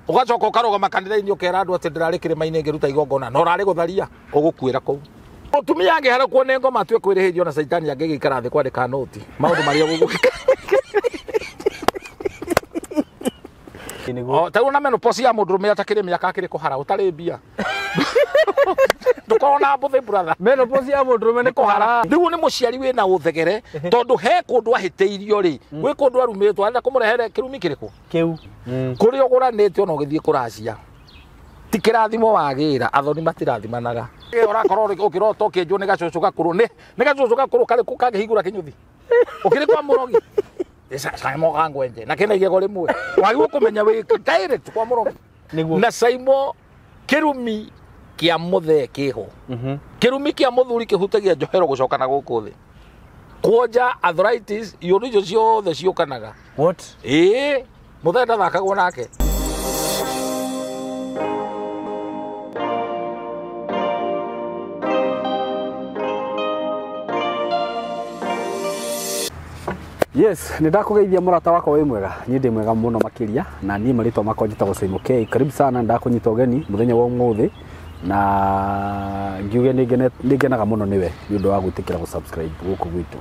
Ũgacoka ũkarũgama kanitha-inĩ ũkera andũ atĩ ndĩrarĩ kĩrĩma-inĩ ngĩruta igongona na ũrarĩ gũtharia ũgũkuĩra kũu. Mũtumia angĩharakwo nĩ ngoma atue kwĩrĩhĩrio na caitani angĩgĩikara thĩ kwandĩka noti maũndũ marĩa ũgũgwĩka. Nĩguo. O, ta rĩu na menopause ya mũndũrũme atakĩrĩ mĩaka akĩrĩ kũhara ũtarĩ mbia. Ndũkorwo na mbũthĩ brother. Menopause ya mũndũrũme nĩ kũhara. Rĩu nĩ mũciari wĩna ũthegere tondũ he kũndũ ahĩtĩirio rĩ, gwĩ kũndũ arumĩtwo arenda kũmũrehere kĩrumi kĩrĩkũ? Kĩu. Kũrĩa ũgũranĩte ona ũgĩthiĩ kũracia ti kĩrathimo wagĩra, athoni matirathimanaga. Ũrakorwo ũkĩrota ũkĩnjwo nĩ gacũcũ gakũrũ, nĩ gacũcũ gakũrũ karĩkũ kangĩhingũra kĩnyũthi ũkĩrĩ kwa mũrogi? Saimo kangwenje na kĩna igego rĩmwe wagĩrĩirwo kũmenya wĩ direct kwa mũrogi. Nĩguo. Na Saimo, kĩrumi kĩa mũthee kĩho. Kĩrumi kĩa mũthuri kĩhutagia njohero gũcoka na gũkũ thĩ, kwonja arthritis, iũndũ icio ciothe ciũkanaga. What? Ĩĩ, mũthee ndathakagwo nake. Yes, nĩ ndakũgeithia mũrata wakwa, wĩ mwega? Niĩ ndĩ mwega mũno makĩria, na niĩ marĩtwa makwa njĩtagwo Saimo K. Karibu sana, ndakũnyita ũgeni mũthenya wa ũmũthĩ na ngiuge nĩ ngenaga mũno nĩwe nĩ ũndũ wa gwĩtĩkĩra gũ-subscribe gũkũ gwitũ,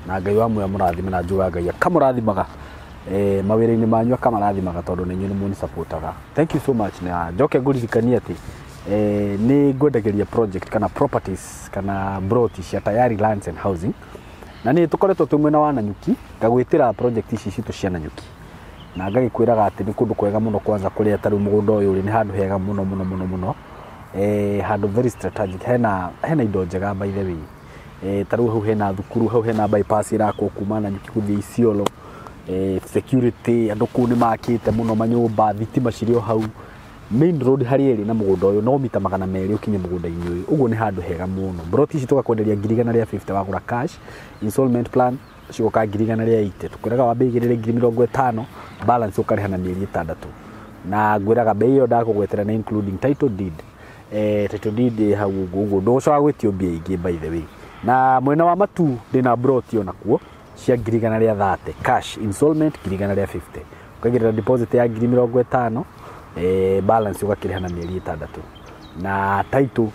na Ngai wa muoyo mũrathime, na njugaga Ngai akamũrathimaga mawĩra-inĩ manyu, akamarathimaga tondũ nĩ inyuĩ nĩ mũni-supportaga. Thank you so much. Na njoke ngũririkanie atĩ nĩ ngwendagĩria project kana properties kana broti cia Tayari Lands and Housing, na nĩ tũkoretwo twĩ mwena wa Nanyuki, ngagwĩtĩra project ici citũ cia Nanyuki na ngagĩkwĩraga atĩ nĩ kũndũ kwega mũno. Kwanza kũrĩa tarĩu mũgũnda ũyũ ũrĩ nĩ handũ hega mũno mũno mũno mũno, handũ very strategic, hena indo njega by the way. Tarĩu hau hena thukuru, hau hena bypass ĩrakwo kuma Nanyuki gũthiĩ Isiolo, security, andũ kũu nĩ makĩte mũno manyũmba, thitima cirĩ o hau main road harĩa ĩrĩ, na mũgũnda ũyũ no mita 200 ũkinye mũgũnda-inĩ ũyũ. Ũguo nĩ handũ hega mũno. Broti ici tũgakwenderia 150,000 wagũra cash, installment plan cigoka 180,000. Tũkwĩraga wambe igĩrĩre 50,000, balance ũkarĩha na mĩeri 6. Na ngwĩraga bei ĩyo ndakũgwetera nĩ including title deed. Title deed ĩ hau ũguo, ũguo ndũgũcoka gwĩtio mbia ingĩ by the way. Na mwena wa Matu ndĩna broti onakuo cia 130,000 cash, installment 150,000, ũkaigĩrĩra deposit ya 50,000, balance ũgakĩrĩha na mĩeri 6, na title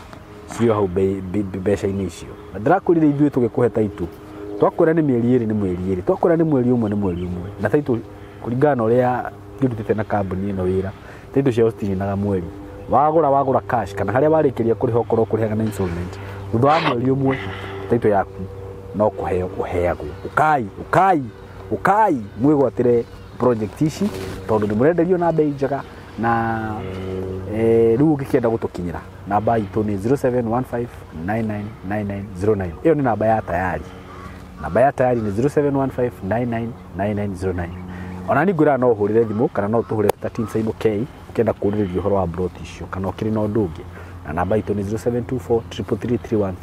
cirĩ o hau mbeca-inĩ icio. Na ndĩrakwĩrire ithuĩ tũgĩkũhe title, twakwĩra nĩ mĩeri 2 nĩ mweri 2, twakwĩra nĩ mweri 1 nĩ mweri 1. Na title kũringana na ũrĩa ngĩrutĩte na kambuni ĩno wĩra, title ciao citininaga mweri. Wagũra cash kana harĩa warĩkĩria kũrĩha, ũkorwo ũkũrĩhaga na installment, thutha wa mweri 1 title yaku no kũheo ũheagwo. Ũkai, ũkai, ũkai mwĩgwatĩre project ici tondũ nĩ mũrenderio na bei njega. Na rĩu ũngĩkĩenda gũtũkinyĩra, namba itũ nĩ 0715999909. Ĩyo nĩ namba ya Tayari. Namba ya Tayari nĩ 0715999909. Ona ni ngwĩraga no ũhũrĩre thimũ kana no ũtũhũrĩre ta Team Saimo K ũkĩenda kũũrĩrĩria ũhoro wa broti icio kana ũkĩrĩ na ũndũ ũngĩ, na namba itũ nĩ 0724333313.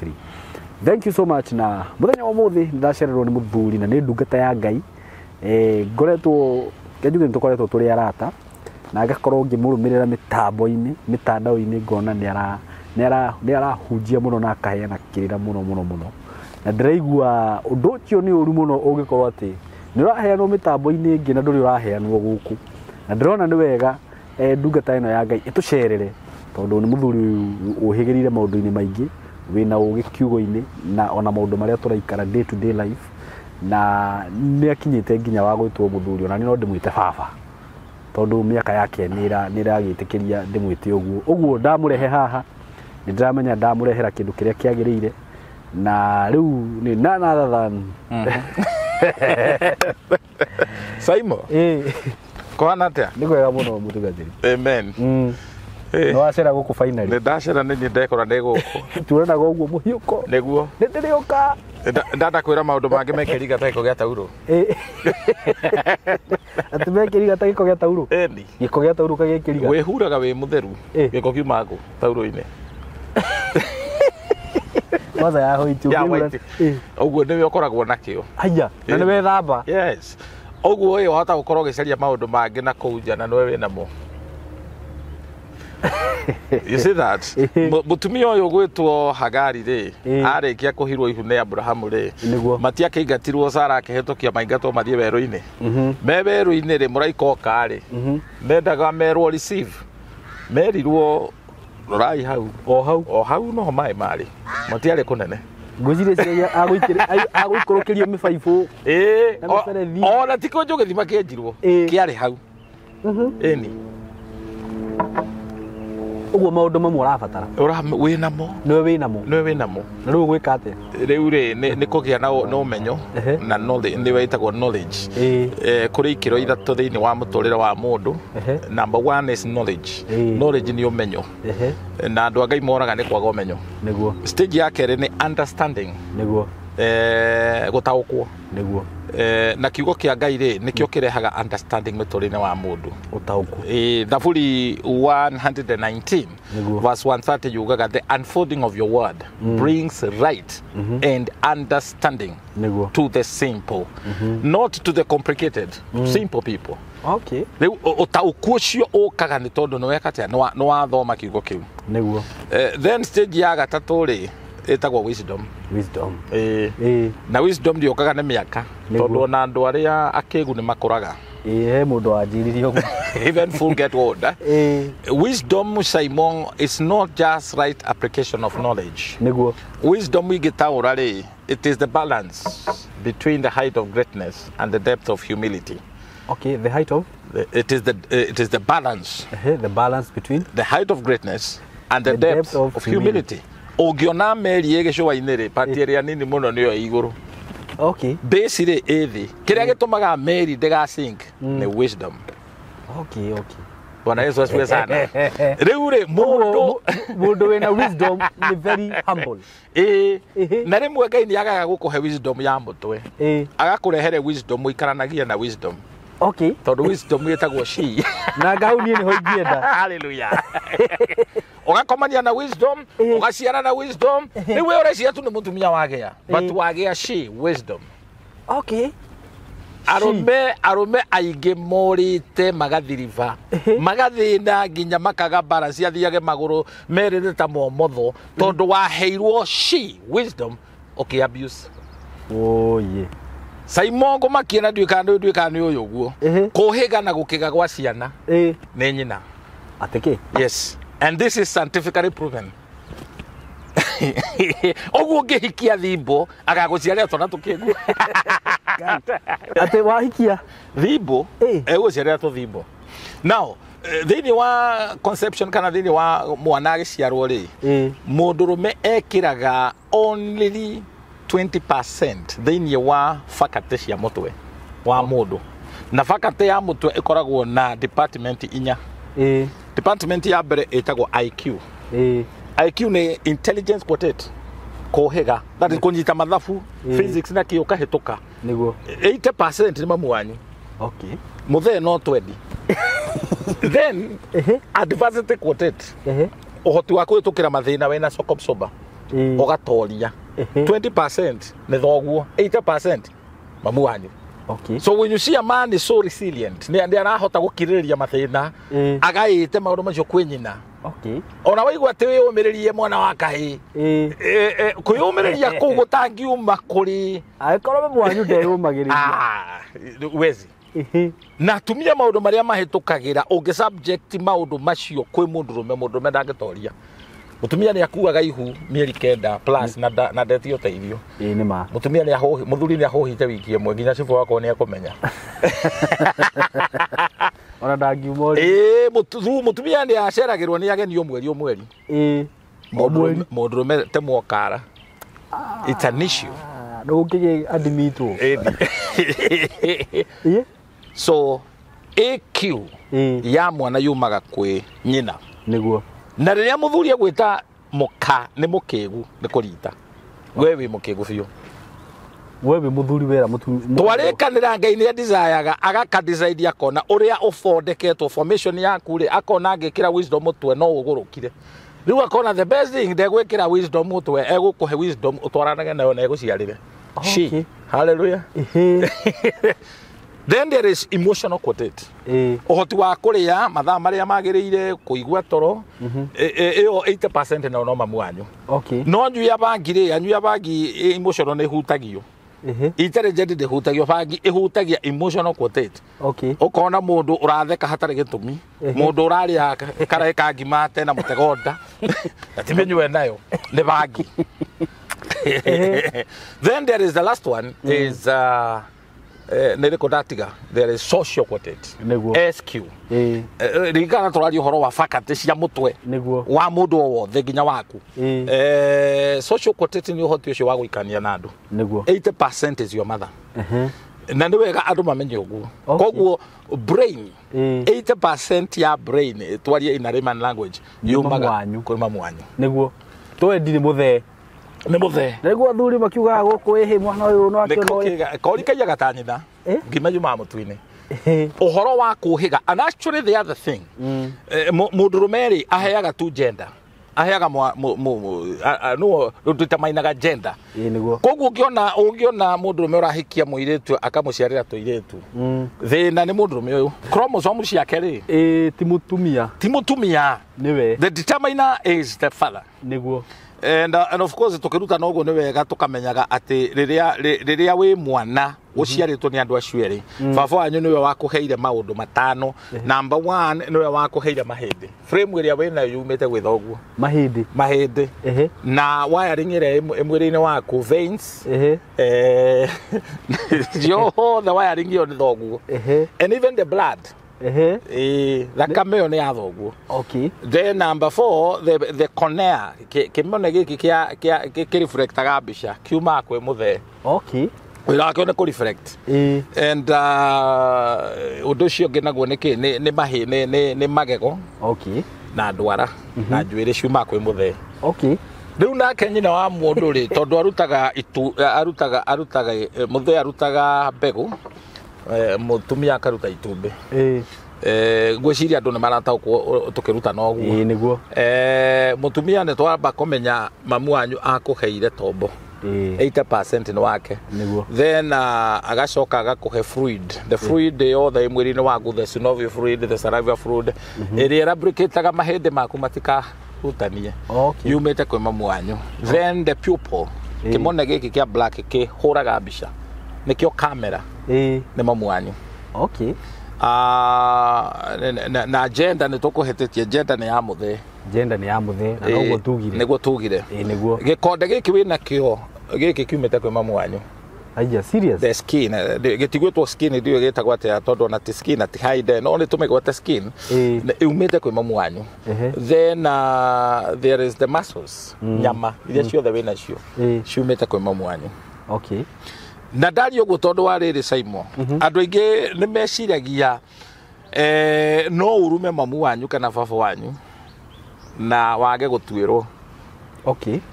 Thank you so much. Na mũthenya wa ũmũthĩ nĩ ndacererwo nĩ mũthuri na nĩ ndungata ya Ngai. Ngoretwo njuge nĩ tũkoretwo tũrĩ arata na ngakorwo ngĩmũrũmĩrĩra mĩtambo-inĩ, mĩtandao-inĩ, ngona nĩ arahunjia mũno na akaheana kĩrĩra mũno mũno mũno, na ndĩraigua ũndũ ũcio nĩ ũru mũno ũngĩkorwo atĩ nĩ ũraheanwo mĩtambo-inĩ ĩngĩ na ndũrĩ ũraheanwo gũkũ. Na ndĩrona nĩ wega ndungata ĩno ya Ngai ĩtũcerere tondũ nĩ mũthuri ũhĩgĩrĩire maũndũ-inĩ maingĩ, wĩna ũgĩ kiugo-inĩ na ona maũndũ marĩa tũraikara day to day life, na nĩ akinyĩte nginya wa gwĩtwo mũthuri. Ona niĩ no ndĩmwĩte baba tondũ mĩaka yake nĩ ĩragĩtĩkĩria ndĩmwĩte ũguo. Ũguo ndamũrehe haha nĩ ndĩramenya ndamũrehera kĩndũ kĩrĩa kĩagĩrĩire, na rĩu nĩ none other than Saimo, kũhana atĩa? Nĩ kwega mũno, mũtungatĩri. Amen. Nĩ wacera gũkũ finally. Nĩ ndacera, nĩ niĩ ndekora ndĩ gũkũ. Tuonaga ũguo mũhiũko. Nĩguo. Nĩ ndĩrĩũka. Ndanda kwĩra maũndũ mangĩ mekĩriga ta gĩko gĩa taurũ. Atĩ mekĩriga ta gĩko gĩa taurũ? Ĩni. Gĩko gĩa taurũ kagĩkĩriga? Wĩhuraga wĩ mũtheru. Gĩko kiuma kũ taurũ-inĩ? Kwanza ya white. Ya ũngĩhura- white. Ũguo nĩwe ũkoragwo nakĩo. Haya, na nĩ wethamba. Yes, ũguo ĩ wahota gũkorwo ũgĩcaria maũndũ mangĩ na kũu nja na nĩwe wĩnamo. You see that? Mũtumia ũyũ gwĩtwo Hagari rĩ, arĩkia kũhirwo ihu nĩ Abrahamu rĩ, Nĩguo. matiakĩingatirwo Sara akĩhĩtũkia maingatwo mathiĩ werũ-inĩ. Me werũ-inĩ rĩ, mũraika oka rĩ, mendaga merwo receive, merirwo rorai hau. O hau. O hau noho maĩ marĩ, matiarĩ kũnene. Ngwĩciria ciaria agũikũrũkĩrio mĩbaibũ. Ĩĩ, Na mĩberethi. Ona ti kũnjũ gĩthima kĩenjirwo, kĩarĩ hau. Ĩni. Ũguo maũndũ mamwe ũrabatara. Wĩnamo. Nĩwe wĩnamo. Nĩwe wĩnamo. Na rĩu ũgwĩka atĩa? Rĩu rĩ, nĩ kũgĩa na ũmenyo na knowledge, nĩyo ĩtagwo knowledge. Kũrĩ ikĩro ithatũ thĩinĩ wa mũtũrĩre wa mũndũ. Number one is knowledge. Knowledge nĩ ũmenyo. Na andũ a Ngai moraga nĩ kwaga ũmenyo. Nĩguo. Stage ya kerĩ nĩ understanding. Nĩguo. Gũtaũkwo. Nĩguo. Na kiugo kĩa Ngai rĩ, nĩkĩo kĩrehaga understanding mũtũrĩre wa mũndũ. Ũtaũku. Thaburi 119 Nĩguo. verse 130 yugaga the unfolding of your word brings right and understanding Nĩguo. to the simple, not to the complicated, simple people. Okay. Rĩu ũtaũku ũcio ũkaga nĩ tondũ nĩ weka atĩa, nĩ wathoma kiugo kĩu. Nĩguo. Then stage ya gatatũ rĩ, ĩtagwo wisdom. Wisdom. Na wisdom ndĩũkaga nĩ mĩaka, tondũ ona andũ arĩa akĩgu nĩ makũraga. He mũndũ wanjĩrire ũguo. Even full get old. Wisdom, Simon, is not just right application of knowledge. Nĩguo. Wisdom ingĩtaũra rĩ, it is the balance between the height of greatness and the depth of humility. Okay, the height of? It is the balance. The balance between? The height of greatness and the depth of humility. Ũngĩona meri ĩ gĩcũa-inĩ rĩ, pati ĩrĩa nini mũno nĩyo ĩ igũrũ. Okay. Base rĩ ĩ thĩ. Kĩrĩa gĩtũmaga meri ndĩga sink nĩ wisdom. Okay, okay. Bwana Yesu asifiwe sana. Rĩu rĩ, mũndũ wĩna wisdom nĩ very humble. Na rĩmwe Ngai nĩ agaga gũkũhe wisdom ya mũtwe. Agakũrehere wisdom ũikaranagia na wisdom. Okay. Tondũ wisdom ĩtagwo she. Na ngau niĩ nĩho ingĩenda. Hallelujah. Ũgakomania na wisdom, ũgaciara na wisdom. Rĩu we ũreciria tu nĩ mũtumia wagĩa, but wagĩa she wisdom. Okay. Arũme aingĩ morĩte magathiriba, magathĩna nginya makaga balance, athiage magũrũ merĩte ta momotho, tondũ waheirwo she wisdom ũkĩ abuse. Oye. Simon ngũmakia na nduĩkaga nĩ ũyũ ũguo. Kũhĩga na gũkĩga gwa ciana nĩ nyina. Atĩ kĩ? Yes. And this is scientifically proven. Ũguo ũngĩhikia thimbo agagũciarĩra twana tũkĩgu. Atĩ wahikia thimbo egũciarĩra tũthimbo. Now, thĩinĩ wa conception kana thĩinĩ wa mwana agĩciarwo rĩ, mũndũrũme ekĩraga only 20% thĩinĩ wa faculty cia mũtwe wa mũndũ. Na faculty ya mũtwe ĩkoragwo na department inya. Department ya mbere ĩtagwo IQ. IQ nĩ intelligence quotient, kũhĩga, that is kũnyita mathabu, physics na kĩ ũkahĩtũka. Nĩguo. 80% nĩ mamu wanyu. Okay. Mũthee no 20. Then adversity quotient, ũhoti wa kũhĩtũkĩra mathĩna wĩna shock absorber, ũgatoria. 20% nĩ thoguo, 80% mamu wanyu. Okay. So when you see a man is so resilient, nĩ arahota gũkirĩrĩria mathĩna, agaĩte maũndũ macio kwĩ nyina. Okay. Ona waigua atĩ wĩyũmĩrĩrie mwana wa kahĩĩ, kwĩyũmĩrĩria kũu gũtangiuma kũrĩ angĩkorwo mamu wanyu ndeyũmagĩrĩria. Wezi. Na atumia maũndũ marĩa mahĩtũkagĩra, ũngĩ subject maũndũ macio kwĩ mũndũrũme, mũndũrũme ndangĩtoria. Mũtumia nĩ akuaga ihu mĩeri 9 plus na ndetio ũteithio. Nĩ ma. Mũtumia nĩ ahũhi, mũthuri nĩ ahũhite wiki ĩmwe nginya cibũ wakwa nĩ ekũmenya. Ona ndangiuma ũrĩ. Mũtumia nĩ aceragĩrwo nĩ ageni o mweri o mweri. Mũndũrũme te mwokara. It's an issue. Ndũgũkĩgĩa admitwo. So AQ ya mwana yumaga kwĩ nyina. Nĩguo. Na rĩrĩa mũthuri agwĩta mũka nĩ mũkĩgu nĩ kũrita. We wĩ mũkĩgu biũ. We wĩ mũthuri wera mũtumia. Twarĩkanĩra Ngai nĩ desire agaka decide akona ũrĩa ũthondeketwo formation yaku rĩ, akona angĩkĩra wisdom mũtwe no ũgũrũkire. Rĩu akona the best thing ndegwĩkĩra wisdom mũtwe, egũkũhe wisdom ũtwaranage nayo na egũciarĩre. Okay. Hallelujah. Then there is emotional quotient. Ũhoti wa kũrĩa mathaa marĩa magĩrĩire, kũigua toro, ĩyo 80% nayo no mamu wanyu. Okay. No anyui a bangi rĩ, anyui a bangi, emotional nĩ ĩhutagio. Intelligent ndĩhutagio, bangi ĩhutagia emotional quotient. Ũkona mũndũ ũratheka hatarĩ gĩtũmi, mũndũ ũrarĩa karaĩ ka ngima ate na mũtego nda na ti mĩnyue nayo nĩ bangi. Then there is the last one is nĩ rĩkũ ndatiga? There is social quotient. SQ. Ririkana tũraria ũhoro wa faculty cia mũtwe wa mũndũ o wothe nginya waku. Social quotient nĩ ũhoti ũcio wa gũikania na andũ. 80% is your mother. Na nĩ wega andũ mamenye ũguo. Koguo brain, 80% ya brain, twarie in a layman language, Nĩ yumaga mamu wanyu. kwĩ mamu wanyu. Nĩguo twendi nĩ mũthee. Nĩ mũthee. Na nĩguo athuri makiugaga gũkũ ĩhĩ mwana ũyũ no akĩona ũyũ. Kori kaiyaga ta nyina. Ngima yumaga mũtu-inĩ. Ũhoro wa kũhĩga, and actually the other thing, mũndũrũme rĩ aheaga tu gender, aheaga nũo rũtutamainaga gender. Ĩĩ nĩguo. Koguo ũngĩona mũndũrũme ũrahikia mũirĩtu akamũciarĩra tũirĩtu, thĩna nĩ mũndũrũme ũyũ chromosome ciake rĩ Ĩĩ, ti mũtumia. Ti mũtumia. Nĩwe. The determiner is the father. And of course tukiruta noguo nĩ wega tukamenyaga atĩ rĩrĩa wĩ mwana ũciarĩtwo nĩ andũ acio erĩ, baba wanyu nĩwe wakũheire maũndũ matano. Number one, nĩwe wakũheire mahĩndĩ. Frame ĩrĩa wĩnayo yumĩte gwĩ thoguo. Mahĩndĩ. Mahĩndĩ. Na wiring ĩrĩa ĩ mwĩrĩ-inĩ waku, veins, ciothe wiring ĩyo nĩ thoguo. And even the blood. Thakame ĩyo nĩ ya thoguo. Then number four, the cornea, kĩmone gĩkĩ kĩa kĩreflectaga mbica kiumaga kwĩ mũthee. Wĩra wakĩo nĩ kũ-reflect. And ũndũ ũcio ũngĩ naguo nĩ kĩ? Nĩ mahĩ nĩ magego na ndwara na njuĩrĩ ciumaga kwĩ mũthee. Rĩu nake nyina wa mũndũ rĩ, tondũ arutaga itu, arutaga mũthee arutaga mbegũ, mũtumia akaruta itumbĩ. Ngwĩciria andũ nĩ marataũkwo tũkĩruta noguo. Ĩĩ nĩguo. Mũtumia nĩ twamba kũmenya mamu wanyu akũheire tombo. 80% nĩ wake. Then agacoka agakũhe fluid, the fluid yothe ĩ mwĩrĩ-inĩ waku, the synovial fluid, the saliva fluid ĩrĩa ĩrabrikĩtaga mahĩndĩ maku matikahutanie, yumĩte kwĩ mamu wanyu. Then the pupil, kĩmone gĩkĩ kĩa black kĩhũraga mbica, nĩkĩo camera, nĩ mamu wanyu. Na gender nĩ tũkũhĩtĩtie, gender nĩ ya mũthee. Gender nĩ ya mũthee na noguo tugire. Nĩguo tugire. Ĩĩ nĩguo. Gĩkonde gĩkĩ wĩnakĩo gĩkĩ kiumĩte kwĩ mamu wanyu. Aija, serious? The skin, gĩtigwĩtwo skin, ndiũĩ gĩtagwo atĩa, tondũ ona ti skin na ti hide, no nĩ tũmĩgwete skin. Yumĩte kwĩ mamu wanyu. Then there is the muscles, nyama iria ciothe wĩnacio ciumĩte kwĩ mamu wanyu. Na ndaria ũguo tondũ wa rĩrĩ, Simon, andũ aingĩ nĩ meciragia no urume mamu wanyu kana baba wanyu na wage gũtuĩrwo.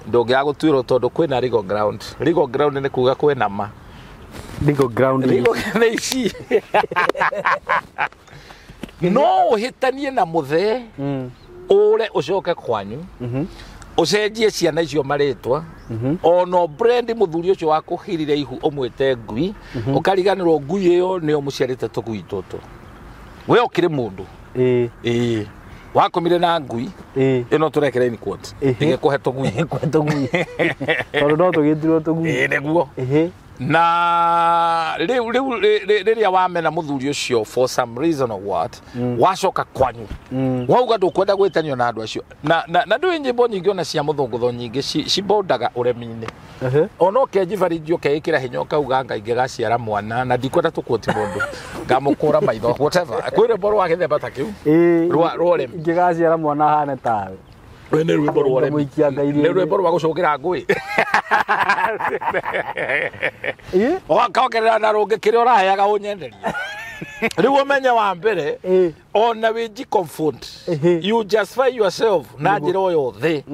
Ndũngĩaga gũtuĩrwo tondũ kwĩna legal ground. Legal ground nĩ kuga kwĩna ma. Legal ground. Legal nĩ ici, no ũhĩtanie na mũthee, ũre ũcoke kwanyu, ũcenjie ciana icio marĩtwa, ona brand mũthuri ũcio wakũhirire ihu ũmwĩte ngui, ũkariganĩrwo ngui ĩyo nĩyo mũciarĩte tũgui tũtũ. We ũkĩrĩ mũndũ. Ĩĩ, wakomire na ngui ĩno tũrekera in quote, ĩgĩkũhe tũgui. Kwa tũgui, tondũ no tũgĩtirwo tũgui. Ĩĩ nĩguo. Na rĩu rĩrĩa wamena mũthuri ũcio for some reason or what, wacoka kwanyu, wauga ndũkwenda gwĩtanio na andũ acio, na ndũĩ nyĩmbo nyingĩ ona cia mũthũngũtho nyingĩ cibondaga ũremi-inĩ. Ona ũkenjibariji ũkeĩkĩra hinya ũkauga Ngai ngĩgaciara mwana na ndikwenda tũkuoti mũndũ ngamũkũra maitho, whatever, kwĩ rwĩmbo rwa gĩthemba ta kĩu. Rwa ũremi. Ingĩgaciara mwana ahane tawe. Rũrũ nĩ rwĩmbo rwa ũremi. Ngamũikia Ngai. Nĩ rwĩmbo rwa gũcũngĩra ngũĩ. Ũgakongerera na rũngĩ kĩrĩa ũraheaga ũnyenderie. Rĩu ũmenye wa mbere, ona wĩnji comfort, you justify yourself na njĩra o yothe,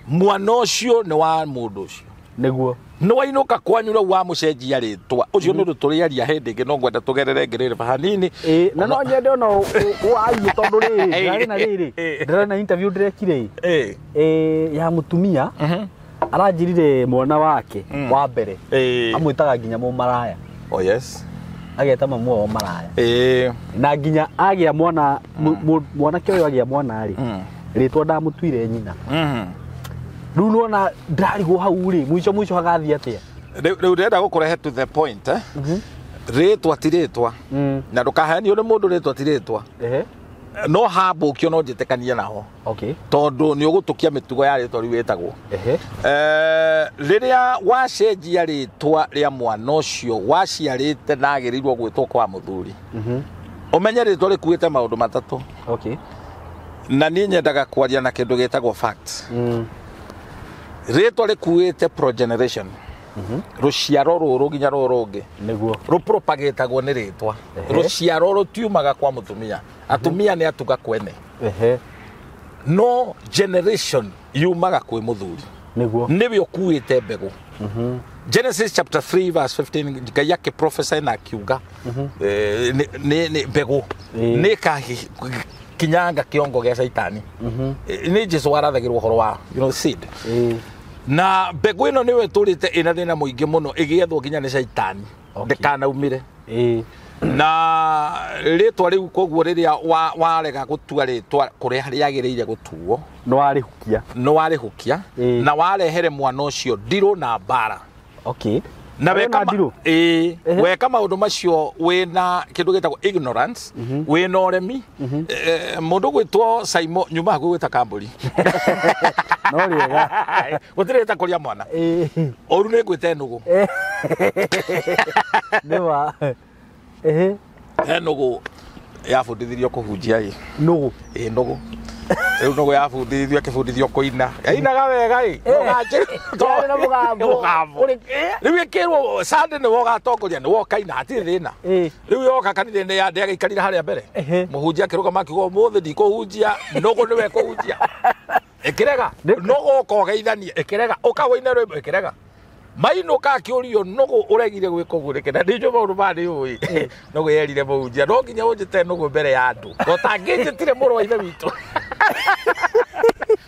mwana ũcio nĩ wa mũndũ ũcio. Nĩ wainũka kwanyu rĩu wamũcenjia rĩtwa, ũcio nĩ ũndũ tũrĩaria hĩndĩ ĩngĩ, no ngwenda tũgerere ngĩrĩrĩba hanini. Ĩĩ, na no nyende ona warie tondũ rĩrĩ ndĩrarĩ na rĩrĩ ndĩrarĩ na interview ndĩrekire ĩ ya mũtumia aranjĩrire mwana wake wa mbere amwĩtaga nginya mũmaraya. Oh yes. Ageta mamu wao maraya. Ĩĩ. Na nginya agĩa mwana, mwanake ũyũ agĩa mwana rĩ, rĩtwa ndamũtuire nyina. Rĩu nĩwona ndarigwo hau rĩ, mũico mũico hagathiĩ atĩa? Rĩu ndĩrenda gũkũrehe to the point, eh? Rĩtwa ti rĩtwa, na ndũkaheanio nĩ mũndũ, rĩtwa ti rĩtwa. No hambũkio no njĩtĩkanie naho, tondũ nĩ ũgũtũkia mĩtugo ya rĩtwa rĩu wĩtagwo. Rĩrĩa wacenjia rĩtwa rĩa mwana ũcio waciarĩte na agĩrĩirwo gwĩtwo kwa mũthuri, ũmenye rĩtwa rĩkuĩte maũndũ matatũ. Na niĩ nyendaga kwaria na kĩndũ gĩtagwo fact. Rĩtwa rĩkuĩte progeneration, rũciaro rũrũ nginya rũrũ rũngĩ. Rũpropagatagwo nĩ rĩtwa. Rũciaro rũtiumaga kwa mũtumia, atumia nĩ atuga kwene. No generation yumaga kwĩ mũthuri. Nĩwe ũkuĩte mbegũ. Genesis chapter 3 verse 15, Ngai akĩprophesy na akiuga nĩ mbegũ nĩ ĩkakinyanga kĩongo gĩa Caitani. Nĩ Jesu warathagĩrwo ũhoro wa seed. Na mbegũ ĩno nĩwe ĩtũrĩte ĩna thĩna mũingĩ mũno, ĩgĩethwo nginya nĩ Caitani ndĩkanaumĩre. Na rĩtwa rĩu koguo rĩrĩa warega gũtua rĩtwa kũrĩa rĩagĩrĩire gũtuo, Nĩ warĩhukia. Nĩ warĩhukia. Na warehere mwana ũcio ndirũ na mbara. Na Arĩ weka na ndirũ? Ĩĩ, weka maũndũ macio wĩna kĩndũ gĩtagwo ignorance, wĩna ũremi. Mũndũ gwĩtwo Saimo nyuma hakuhĩ gwĩta kambũri. No rĩega. Gũtirĩ ĩtakũria mwana. Ũru nĩ ngwĩte nũgũ. Nĩ wa. Ehe. He nũgũ yabundithirio kũhunjia ĩ. Nũgũ. Ĩ, nũgũ rĩu, nũgũ yabundithio, akĩbundithio kũina, yainaga wega ĩ. Yarĩ na mũgambo. Mũgambo. Rĩu ĩkĩrwo Sunday nĩwe ũgatongoria, nĩwe ũkaina, hatirĩ thĩna. Rĩu yoka kanitha-inĩ ya ndĩagĩikarire harĩa mbere. Mũhunjia akĩrũgama akiuga, ũmũthĩ ndikũhunjia, nũgũ nĩwe kũhunjia. Ĩkĩrega. Nũgũ ũka ũgeithanie, ĩkĩrega. Ũka ũine rwĩmbo, ĩkĩrega. Mainũka akĩũrio, nũgũ ũregire gwĩka ũguo nĩkĩ? Na ndinjũ maũndũ maya nĩ ũĩ. Nũgũ yerire mũhunjia, no nginya ũnjĩte nũgũ mbere ya andũ, tondũ mũrũ wa ithe witũ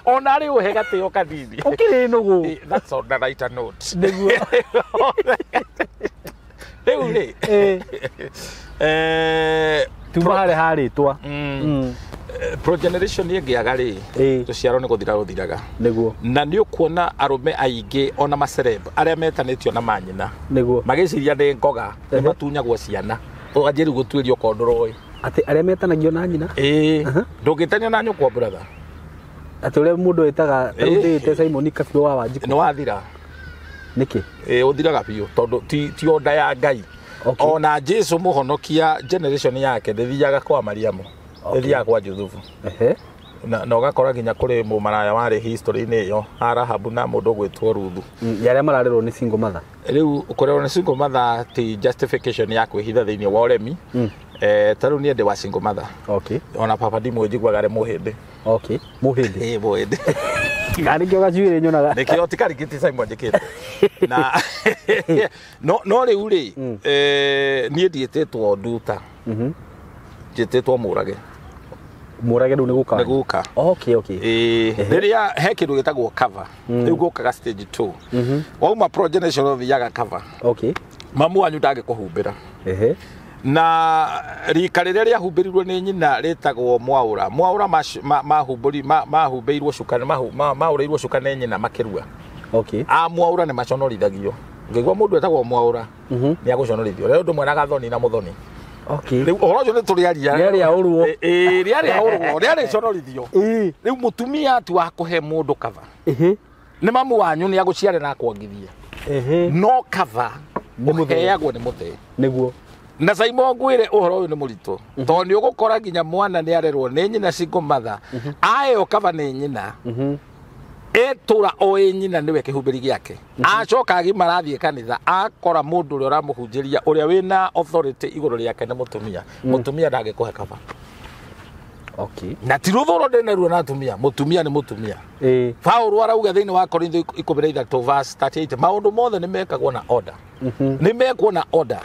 ona arĩ ũhe gatĩo kanini. Ũkĩrĩ nũgũ. That's on the lighter note. Nĩguo. Rĩu rĩ, Tuma harĩa harĩtwa. Progeneration ĩngĩaga rĩ, rũciaro nĩ gũthira rũthiraga. Na nĩ ũkuona arũme aingĩ ona maceleb arĩa metanĩtio na manyina, magĩciria nĩ ngoga, nĩ matunyagwo ciana, ũganjĩri gũtuĩrio kondũrũĩ. Atĩ arĩa metanagio na nyina? Ĩĩ, ndũngĩtania na nyũkwa, brother. Atĩ ũrĩa mũndũ ĩtaga tarĩu ndĩĩte Simon Kabirũ wa Wanjikũ. Nĩ wathira. Nĩkĩ? Ĩĩ, ũthiraga biũ tondũ ti onda ya Ngai. Ona Jesu mũhonokia, generation yake ndĩthiaga kwa Mariamu, ĩthiaga kwa Juthubu. Na ũgakora nginya kũrĩ mũmaraya warĩ history-inĩ ĩyo, Rahabu na mũndũ ũgwĩtwo Ruthu. Ya arĩa mararerwo nĩ single mother. Rĩu kũrerwo nĩ single mother ti justification ya kwĩhitha thĩinĩ wa ũremi. Ta rĩu niĩ ndĩ wa single mother. Ona papa ndimũĩ, njiguaga arĩ mũhĩndĩ. Okay, mũhĩndĩ. Ĩĩ, mũhĩndĩ. Kana nĩkĩo gacuĩrĩ nyonaga. Nĩkĩo tikarigiti Simon njĩkĩte na no rĩu rĩ, niĩ ndiĩtĩtwo nduta, njĩtĩtwo mũrage. Mũrage rĩu nĩ gũka? Nĩ guka. Okay. Ĩĩ, rĩrĩa he kĩndũ gĩtagwo cover, rĩu gũkaga stage 2. Wauma progeneration ũthiaga cover. Mamu wanyu ndangĩkũhumbĩra. Na rika rĩrĩa rĩahumbĩrirwo nĩ nyina rĩtagwo mwaũra. Mwaũra mahumbĩirwo cuka, maũrĩirwo cuka nĩ nyina makĩrua. A mwaũra nĩ maconorithagio. Ngĩigua mũndũ etagwo mwaũra, nĩ agũconorithio. Rĩu ũndũ mwena gathoni na mũthoni. Rĩu ũhoro ũcio nĩ tũrĩaria. Rĩarĩ aũrwo. Ĩĩ, rĩarĩ aũrwo, rĩarĩ conorithio. Rĩu mũtumia ti wa kũhe mũndũ cover. Nĩ mamu wanyu, nĩ agũciare na akwongithie. No cover Nĩ mũthee. ũheagwo nĩ mũthee. Na Simon ngwĩre ũhoro ũyũ nĩ mũritũ, tondũ nĩ ũgũkora nginya mwana nĩ arerwo nĩ nyina single mother, aheo cover nĩ nyina, etũra o ĩ nyina nĩwe kĩhumbĩri gĩake, acoka agimara athiĩ kanitha, akora mũndũ ũrĩa ũramũhunjĩria, ũrĩa wĩna authority igũrũ rĩake nĩ mũtumia. Mũtumia ndangĩkũhe cover. Na ti rũthũro ndĩnaruo na atumia, mũtumia nĩ mũtumia. Paulo arauga thĩinĩ wa Korintho 13 verse 38, maũndũ mothe nĩ mekagwo na order, nĩ mekwo na order.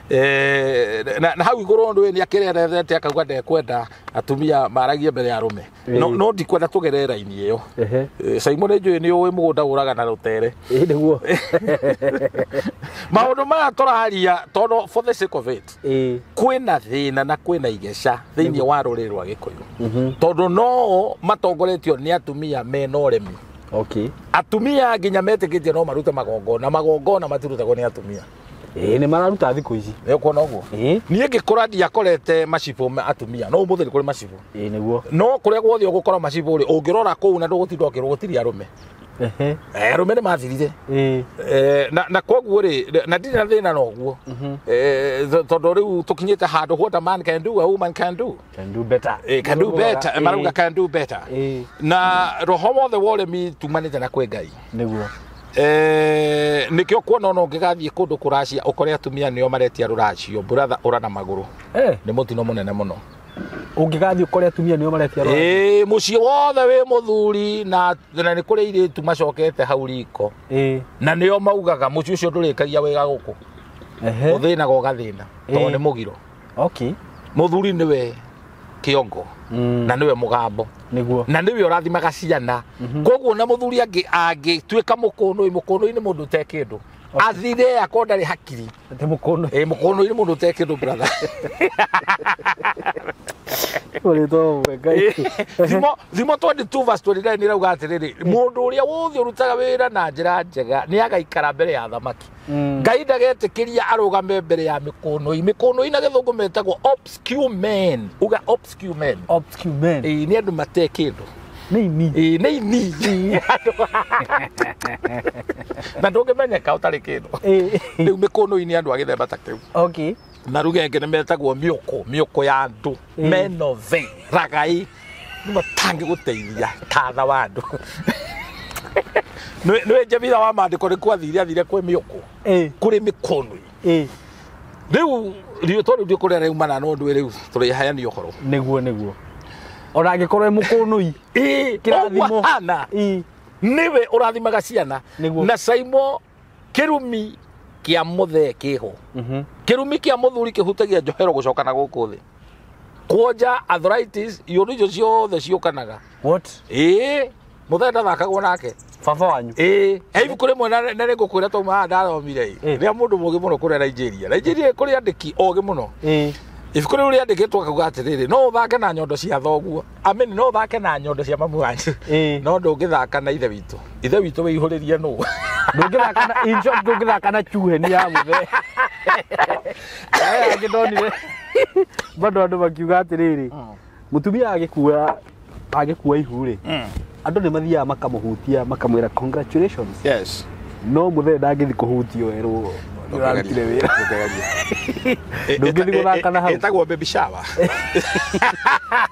Na hau igũrũ ũndũ nĩ akĩrerethete akauga ndekwenda atumia maragie mbere ya arũme. No ndikwenda tũgerere raini ĩyo. Simon nĩ njũĩ nĩ ũĩ mũgũnda ũraga na rũtere. Ĩĩ nĩguo. Maũndũ maya tũraria tondũ for the sake of it, kwĩna thĩna na kwĩna igeca thĩinĩ wa rũrĩrĩ rwa Gĩkũyũ, tondũ no matongoretio nĩ atumia mena ũremi. Atumia nginya metĩkĩtie no marute magongona, magongona matirutagwo nĩ atumia. Ĩĩ, nĩ mararuta thikũ ici. Nĩ ũkuona ũguo? Ĩĩ. Niĩ ngĩkũra ndiakorete macibũ ma atumia, no ũmũthĩ nĩ kũrĩ macibũ. Ĩĩ nĩguo. No kũrĩa guothe ũgũkora macibũ rĩ, ũngĩrora kũu na ndũgũtinda ũkĩrwo gũtirĩ arũme. Arũme nĩ mathirire. Na koguo rĩ, na ndirĩ na thĩna na ũguo. Tondũ rĩu tũkinyĩte handũ what a man can do, a woman can do. Can do better. Can do better. Marauga can do better. Na roho wothe wa ũremi tumanĩte na kwĩ Ngai. Nĩguo. Nĩkĩo kuona ona ũngĩgathiĩ kũndũ kũracia ũkore atumia nĩo maretia rũracio, brother, ũra na magũrũ. Nĩ mũtino mũnene mũno. Ũngĩgathiĩ ũkore atumia nĩo maretia rũracio? Ĩĩ, mũciĩ wothe wĩ mũthuri na nĩ kũrĩ airĩtu macokete hau riko. Na nĩo maugaga mũciĩ ũcio ndũrĩkagia wĩra gũkũ. Ũthĩnaga ũgathĩna tondũ nĩ mũgiro. Mũthuri nĩwe kĩongo na nĩwe mũgambo. Nĩguo. Na nĩwe ũrathimaga ciana. Koguo na mũthuri angĩtuĩka mũkũnũi, mũkũnũi nĩ mũndũ ũte kĩndũ. Athire akorwo ndarĩ hakiri. Atĩ mũkũnũi? Ĩĩ, mũkũnũi nĩ mũndũ ũte kĩndũ, brother. Ũrĩtwo Ngai. Thimo 22 verse 29 nĩrauga atĩrĩrĩ, mũndũ ũrĩa wothe ũrutaga wĩra na njĩra njega nĩ agaikara mbere ya thamaki. Ngai ndagetĩkĩria arũgame mbere ya mĩkũnũi. Mĩkũnũi na gĩthũngũ metagwo obscure men. Uga obscure men. Obscure men. Ĩĩ, nĩ andũ mate kĩndũ. Nĩ ini. Ĩĩ, nĩ ini. Na ndũngĩmenyeka ũtarĩ kĩndũ. Rĩu mĩkũnũi nĩ andũ a gĩthemba ta kĩu. Na rugenge nĩ metagwo mĩũkũ, mĩũkũ ya andũ. Menove, ragai. Nĩ matangĩgũteithia tatha wa andũ. Nĩ njebitha wa maandĩko nĩ kwathire athire kwĩ mĩũkũ. Kũrĩ mĩkũnũi. Rĩu rĩũtwa rĩu ndikũrĩa rĩumana no ndũĩ rĩu tũrĩheania ũhoro. Nĩguo nĩguo. Ona angĩkorwo e mũkũnũi. Ĩĩ, Kĩrathimo. ũguo hana. Nĩwe ũrathimaga ciana. Nĩguo. Na Saimo kĩrumi kĩa mũthee kĩho. Kĩrumi kĩa mũthuri kĩhutagia njohero gũcoka na gũkũ thĩ. Kuonja, arthritis, iũndũ icio ciothe ciũkanaga. What? Ĩĩ, mũthee ndathakagwo nake. Baba wanyu? Ĩĩ, he ibuku rĩmwe na nĩngũkwĩra twauma haha ndathomire ĩ. Rĩa mũndũ mũũgĩ mũno kũrĩa Nigeria. Nigeria kũrĩ andĩki ogĩ mũno. Ibuku rĩu rĩandĩkĩtwo akauga atĩrĩrĩ, no ũthake na nyondo cia thoguo. Amini, no ũthake na nyondo cia mamu wanyu. No ndũngĩthaka na ithe witũ. Ithe witũ wĩihũrĩrie nũ? Ndũngĩthaka na, in short, ndũngĩthaka na chuheni ya mũthee. Aya angĩ ndonire bado andũ makiuga atĩrĩrĩ, mũtumia agĩkua ihu rĩ, andũ nĩ mathiaga makamũhutia makamwĩra congratulations. No mũthee ndangĩthiĩ kũhutio erwo nĩũrarutire wĩra. Ndũngĩthiĩ gũthaka na hau. Ĩtagwo baby shower.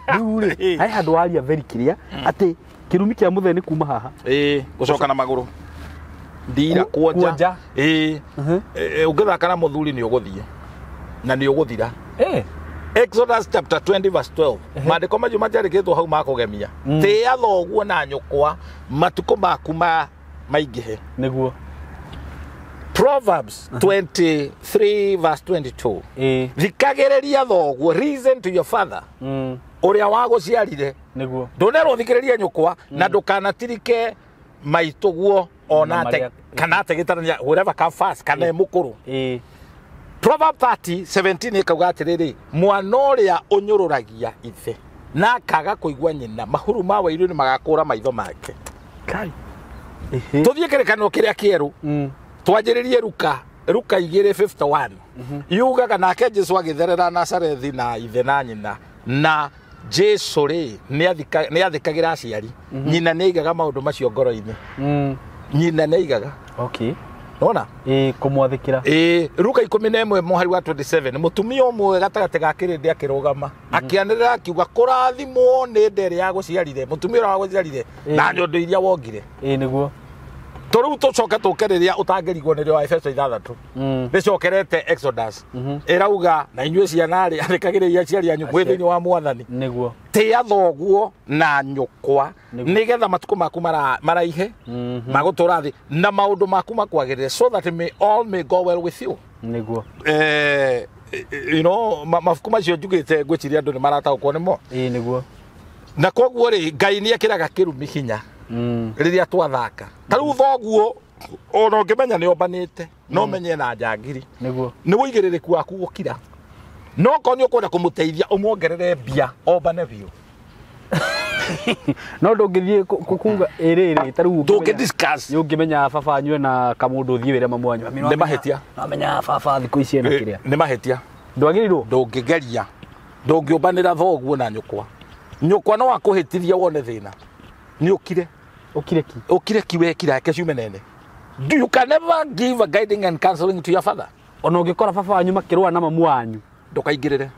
Rĩu rĩ, he handũ waria very clear atĩ kĩrumi kĩa mũthee nĩ kuma haha. Ĩĩ, gũcoka na magũrũ. Ndira, kuonja. Kuonja. Ĩĩ. Ũngĩthaka na mũthuri nĩ ũgũthiĩ. Na nĩ ũgũthira. Exodus chapter 20 verse 12. Maandĩko macio matiandĩkĩtwo hau ma kũgemia. Tĩĩa thoguo na nyũkwa matukũ maku ma maingĩhe. Nĩguo. Proverbs 23 verse 22. Thikagĩrĩria thoguo, reason to your father. Ũrĩa wagũciarire. Nĩguo. Ndũnerwo thikĩrĩrie nyũkwa na ndũkanatirike maitũguo ona Na ate marĩa- kana ategĩtarania whatever come first kana e mũkũrũ. Proverb 30 17 ĩkauga atĩrĩrĩ, mwana ũrĩa ũnyũrũragia ithe na akaga kũigua nyina, mahuru ma wairu nĩ magakũra maitho make. Kai. Tũthiĩ kĩrĩkanĩro kĩrĩa kĩerũ. Twanjĩrĩrie Luka 2:51. Yugaga nake Jesu agĩtherera Nazarethi na ithe na nyina, na Jesu rĩ nĩ athikagĩra aciari. Nyina nĩ aigaga maũndũ macio ngoro-inĩ. Nyina nĩ aigaga. Nona? Ĩĩ, kũmwathĩkĩra. Ĩĩ, Luka 11 mũhari wa 27, mũtumia ũmwe gatagatĩ ga kĩrĩndĩ akĩrũgama akĩanĩrĩra akiuga, kũrathimwo nĩ nda ĩrĩa yagũciarire, mũtumia ũrĩa wagũciarire na nyondo iria wongire. Ĩĩ nĩguo. To rĩu tũcoke tũke rĩrĩa ũtangĩrigwo nĩrĩo wa Efeso 6. Rĩcokerete Exodus. Ĩrauga na inyuĩ ciana rĩ, athĩkagĩrĩria aciari anyu mwĩ thĩinĩ wa Mwathani. Nĩguo. Tĩa thoguo na nyũkwa nĩgetha matukũ maku maraihe magũtũra thĩ na maũndũ maku makwagĩrĩre, so that may all may go well with you. Nĩguo. You know, mabuku macio njugĩte ngwĩciria andũ nĩ marataũkwo nĩmo. Ĩĩ nĩguo. Na koguo rĩ, Ngai nĩ ekĩraga kĩrumi hinya rĩrĩa twathaka. Ta rĩu thoguo ona ũngĩmenya nĩ ombanĩte, no menye na njangiri. Nĩguo. Nĩ wũigĩrĩrĩku waku gũkira. No korwo nĩ ũkwenda kũmũteithia ũmuongerere mbia ombane biũ. No ndũngĩthiĩ kuga ĩrĩrĩ ta rĩu Ndũngĩ discuss. Nĩ ũngĩmenya baba anyue na kamũndũ ũthiĩ wĩre mamu wanyu. Nĩ mahĩtia. Namenya baba thikũ ici ena kĩrĩa. Nĩ mahĩtia. Ndwagĩrĩirwo? Ndũngĩgeria. Ndũngĩũmbanĩra thoguo na nyũkwa. Nyũkwa no akũhĩtithie wone thĩna. Nĩ ũkire. Ũkire ki. Ũkire ki wekira yake ciume nene. You can never give a guiding and counseling to your father. Ona ũngĩkora baba wanyu makĩrũa na mamu wanyu. Ndũkaingĩrĩre.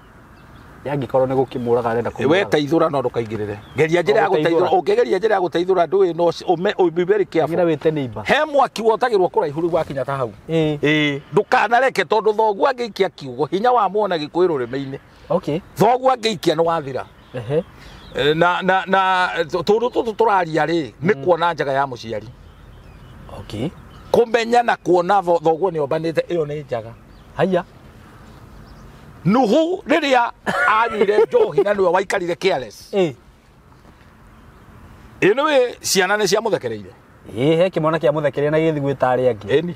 Yangĩkorwo nĩ gũkĩmũraga arenda kũmũraga. We teithũra no ndũkaingĩrĩre. Geria njĩra ya gũteithũra. Ũngĩgeria njĩra ya gũteithũra ndũĩ no be very careful. Ngira wĩte neighbor. He mwaki wotagĩrwo kũraihu rĩu wakinya ta hau. Ĩĩ. Ndũkanareke tondũ thoguo angĩikia kiugo hinya wa muona gĩkũyũ rũrĩmĩ-inĩ. Okay. Thoguo angĩikia nĩ wathira. Ehe. Na na na tũndũ tũtũ tũraria rĩ nĩ kuona njaga ya mũciari. Okay. Kũmenya na kuona thoguo nĩ ombanĩte ĩyo nĩ njaga. Haya. Nuhu rĩrĩa anyuire njohi na nĩwe waikarire careless. Ĩĩ. Ĩ nĩwe ciana nĩ ciamũthekereire. Ĩĩ he kĩmwana kĩamũthekereire na gĩgĩthiĩ gwĩta arĩa angĩ. Ĩni.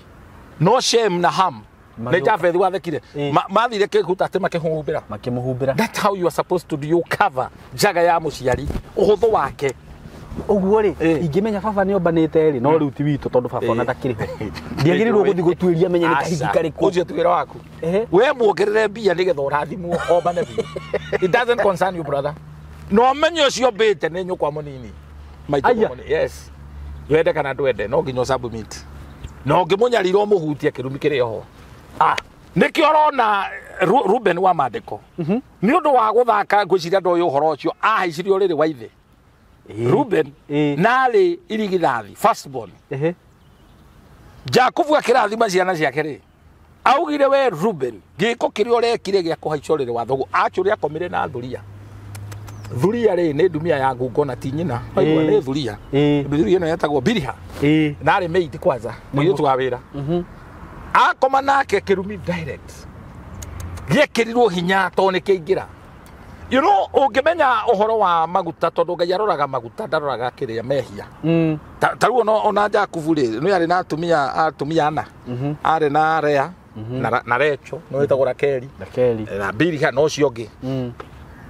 No shame na ham. Nĩ Jafethu wathekire. Mathire kĩhuta atĩ makĩhumbĩra. Makĩmũhumbĩra. That's how you are supposed to do. You cover njaga ya mũciari ũhũthũ wake. Ũguo rĩ, ingĩmenya baba nĩ ombanĩte rĩ, no rĩu ti witũ tondũ baba ona ndakĩrĩ ho. Ndiagĩrĩirwo gũthiĩ gũtuĩria menye nĩ kahiki karĩkũ. Ũcio ti wĩra waku. We muongerere mbia nĩgetha ũrathimwo ombane biũ. It doesn't concern you, brother. No menye ũcio mbĩte nĩ nyũkwa mũnini. Maitũ mũnini. Yes. Wende kana ndwende no nginya submit. Na ũngĩmũnyarira ũmũhutie kĩrumi kĩrĩ oho. Ah, nĩkĩo ũrona Ruben wa mandĩko. Nĩ ũndũ wa gũthaka ngwĩciria ndoĩ ũhoro ũcio ahaicirie ũrĩrĩ wa ithe. Ruben narĩ irigithathi firstborn. Jakubu akĩrathima ciana ciake rĩ, augire we Ruben gĩko kĩrĩa ũrekire gĩa kũhaica ũrĩrĩ wa thoguo actually akomire na thuria. Thuria rĩ nĩ ndumia ya ngungo na ti nyina. Waigua nĩ thuria. Thuria ĩno yetagwo Biliha. Narĩ maid kwanza mũirĩtu wa wĩra. Akoma nake kĩrumi direct. Gĩekĩrirwo hinya tondũ nĩ kĩaingĩra. You know, ũngĩmenya ũhoro wa maguta tondũ Ngai aroraga maguta ndaroraga kĩrĩa mehia. Ta rĩu ona Jakubu rĩ nĩ arĩ na atumia ana. Arĩ na Lea na Recho no wĩtagwo Rakeli. Na Biliha na ũcio ũngĩ.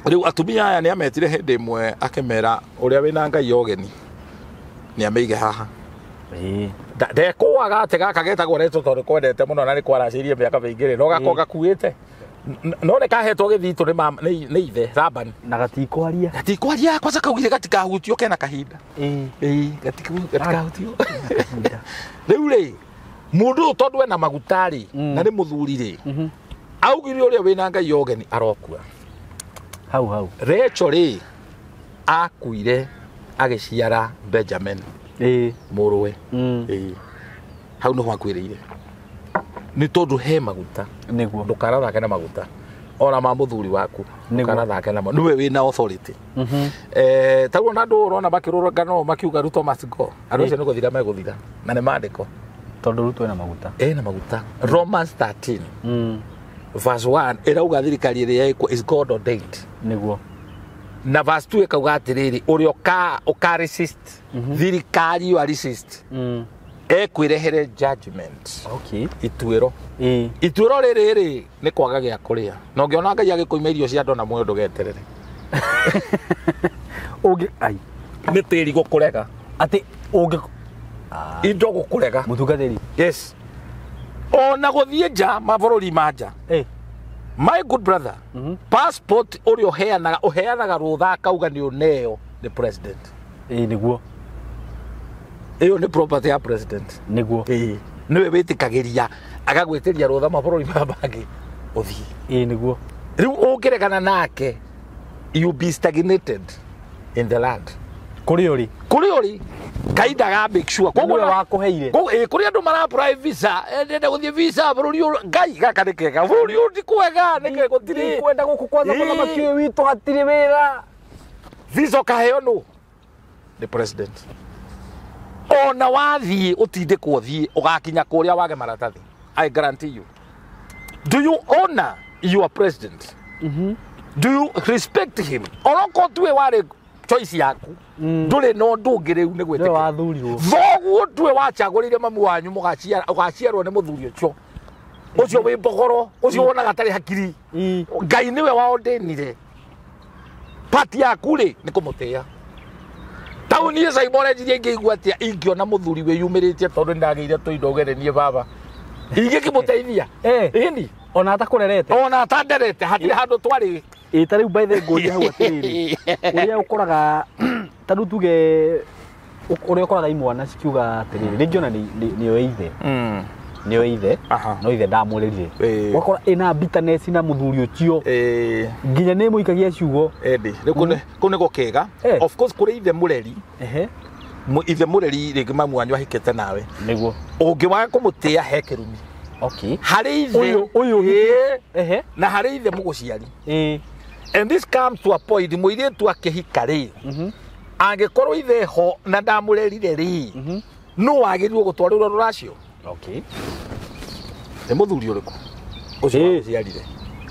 Rĩu atumia aya nĩ ametire hĩndĩ ĩmwe akĩmera ũrĩa wĩna Ngai ũgeni nĩ amĩige haha. Ndekũaga atĩ gaka getagwo Recho tondũ kwendete mũno na nĩ kwaracĩirie mĩaka mĩingĩ rĩ no gakorwo gakuĩte. No nĩ kahetwo gĩthitũ nĩ ithe Laban. Na gatikwaria. Gatikwaria kwanza kaugire gatikahutio kena kahinda. Ĩĩ gatikahutio. Rĩu rĩ mũndũ ũyũ tondũ ena maguta rĩ na nĩ mũthuri rĩ augire ũrĩa wĩna Ngai ũgeni arokua. Hau hau. Recho rĩ akuire agĩciara Benjamin. Ĩĩ. Mũrũwe. Ĩĩ. Hau nĩho akuĩrĩire. Nĩ tondũ he maguta. Nĩguo. Ndũkarathake na maguta. Ona ma mũthuri waku. Ndũkarathake namo. Nĩwe wĩna authority. Ta rĩu ona andũ ũrona makĩrũrũngana makiuga Ruto must go. Andũ acio nĩ gũthira megũthira. Na nĩ maandĩko. Tondũ Ruto ena maguta. Ena maguta. Romans 13. Verse 1 ĩrauga thirikari ĩrĩa ĩkuo is God ordained. Nĩguo. Na verse 2 ĩkauga atĩrĩrĩ ũrĩa ũka resist thirikari ĩyo resist ekwĩrehere judgment. Okay. Ituĩro. Ituĩro rĩrĩ rĩ nĩ kwaga gĩa kũrĩa. Na ũngĩona Ngai agĩkũima irio cia andũ na muoyo ndũgeterere. Ũngĩ ai. Nĩ tĩri gũkũrega. Atĩ ũngĩ indo gũkũrega. Mũtungatĩri. Yes. Ona gũthiĩ nja mabũrũri ma nja. My good brother, passport ũrĩa ũheanaga rũtha akauga nĩ ũneo nĩ president. Ĩĩ nĩguo. Ĩyo nĩ property ya president. Nĩguo. Ĩĩ. Nĩwe wĩtĩkagĩria agagwĩtĩria rũtha mabũrũri maya mangĩ ũthiĩ. Ĩĩ nĩguo. Rĩu ũngĩregana nake you be stagnated in the land. Kũrĩ ũrĩ. Kũrĩ ũrĩ. Ngai ndaga make sure. Koguo nĩwe wakũheire. Kũrĩ andũ mara apply visa, ndĩrenda gũthiĩ visa bũrũri ũyũ. Ngai gaka nĩ kega. Bũrũri ũyũ ti kwega, nĩ gũtirĩ. Kwenda gũkũ kwanza mũthamaki ũyũ witũ hatirĩ wĩra. Visa ũkaheo nũ? Nĩ president. Ona wathiĩ ũtindĩkwo thiĩ ũgakinya kũrĩa wage maratathi. I guarantee you. Do you honor your president? Do you respect him? Oroko tuwe warĩ choice yaku, ndũrĩ na ũndũ ũngĩ rĩu nĩ Nĩwe gwĩtĩkĩra. Wathurirwo. Thoguo tuwe wacagũrĩire mamu wanyu mũgaciarwo nĩ mũthuri ũcio ũcio wĩ mbogoro ũcio wonaga atarĩ hakiri. Ngai nĩwe waondĩnire pati yaku rĩ nĩ kũmũtĩĩa. Tau niĩ Simon enjirie ingĩigua atĩa ingĩona mũthuri wĩyumĩrĩtie tondũ nĩndagĩire tũindo ũgere niĩ baba ingĩkĩmũteithia? Ĩni. Ona atakũrerete. Ona atanderete hatirĩ handũ twarĩ. Ĩ ta rĩu by the way ngũria hau atĩrĩrĩ, ũrĩa ũkoraga ta rĩu tuge ũrĩa ũkoraga imwana cikiuga atĩrĩrĩ, rĩngĩ ona nĩo ithe, nĩo ithe, no ithe ndamũrerire, ũgakora ĩna bitterness na mũthuri ũcio, nginya nĩ mũikagia ciugo. Ĩndĩ rĩu kũu nĩ gũkĩga. Of course kũrĩ ithe mũreri. Ithe mũreri rĩngĩ mamu wanyu ahikĩte nawe, Nĩguo. Ũngĩwaga kũmũtĩĩa he kĩrumi harĩ ithe. Ũyũ. Na harĩ ithe mũgũciari. And this comes to a point mũirĩtu akĩhika rĩ, angĩkorwo ithe ho na ndamũrerire rĩ, no wagĩrĩirwo gũtwarĩrwo rũracio. Nĩ mũthuri ũrĩkũ ũcio wagũciarire?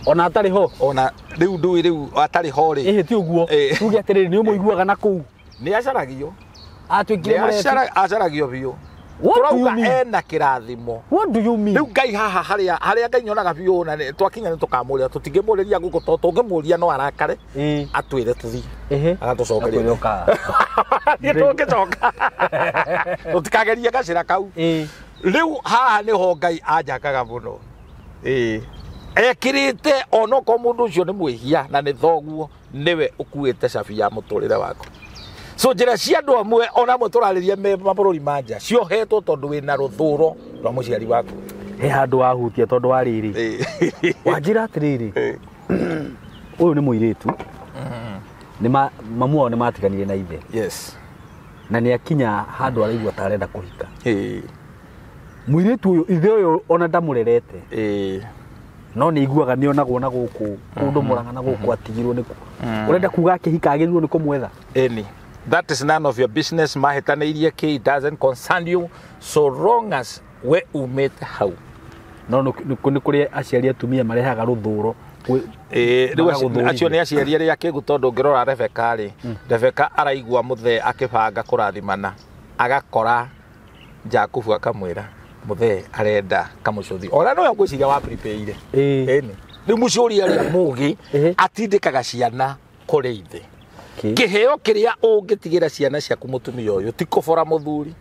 Ona atarĩ ho. Ona rĩu ndũĩ rĩu atarĩ ho rĩ. Ĩhĩ, ti ũguo. Tuge atĩrĩrĩ, nĩ ũmũiguaga na kũu. Nĩ acaragio. Atuĩkire Nĩ mũrebi. Acaragio biũ. What do you Tũrauga mean? ena kĩrathimo. What do you mean? Rĩu Ngai haha harĩa harĩa Ngai nyonaga biũ na twakinya nĩ tũkamũria, tũtingĩmũrĩria gũkũ tondũ tũngĩmũria no arakare, atwĩre tũthiĩ, agatũcokeria. Akwĩre ũka. Nĩ tũngĩcoka tũtikagerie gacĩra kau. Rĩu haha nĩho Ngai anjakaga mũno. Ĩĩ, ekĩrĩte onokorwo mũndũ ũcio nĩ mwĩhia na nĩ thoguo, nĩwe ũkuĩte cabi ya mũtũrĩre waku. So njĩra cia andũ amwe ona amwe tũrarĩria me mabũrũri ma nja ciohetwo tondũ wĩna rũthũro rwa mũciari waku. He handũ wahutia tondũ wa rĩrĩ, wanjĩra atĩrĩrĩ, ũyũ nĩ mũirĩtu, nĩ mamu wao nĩ matiganire na ithe, na nĩ akinya handũ araigua ta arenda kũhika. Mũirĩtu ũyũ ithe ũyũ ona ndamũrerete, no nĩ iguaga nĩ onagwo na gũkũ kũndũ Mũrang'a na gũkũ atigirwo nĩ ũrenda kuga akĩhika agĩrĩirwo nĩ kũmwetha? Any that is none of your business. Mahĩtanĩirie kĩ, it doesn't concern you so long as we umĩte hau. No nĩ kũrĩ aciari atumia marehaga rũthũro Rĩu magagũthũrithia. Acio nĩ aciari arĩa akĩgu tondũ ũngĩrora Rebeka rĩ, Rebeka araigua mũthee akĩbanga kũrathimana, agakora Jakubu akamwĩra mũthee arenda kamũcũthi ona nowe ngwĩciria wa prepare. Ĩni rĩu mũcũri arĩa mũgĩ atindĩkaga ciana kũrĩ ithe. Kĩheo kĩrĩa ũngĩtigĩra ciana ciaku mũtumia ũyũ ti kũbora mũthuri,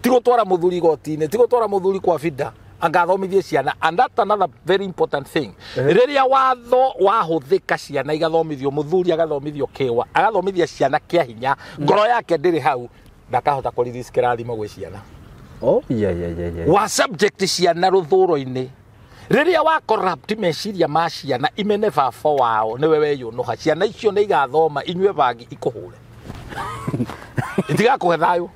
ti gũtwara mũthuri igoti-inĩ, ti gũtwara mũthuri kwa bida angathomithie ciana. And that's another very important thing. Rĩrĩa watho wahũthĩka ciana igathomithio, mũthuri agathomithio kĩwa, agathomithia ciana kĩa hinya, ngoro yake ndĩrĩ hau, ndakahota kũ release kĩrathimo gwĩ ciana. Oh, yeah. Wa subject ciana rũthũro-inĩ, rĩrĩa wa corrupt meciria ma ciana imene baba wao nĩwe weyũnũha, ciana icio nĩ igathoma inyue bangi ikũhũre, itigakũhe thayũ.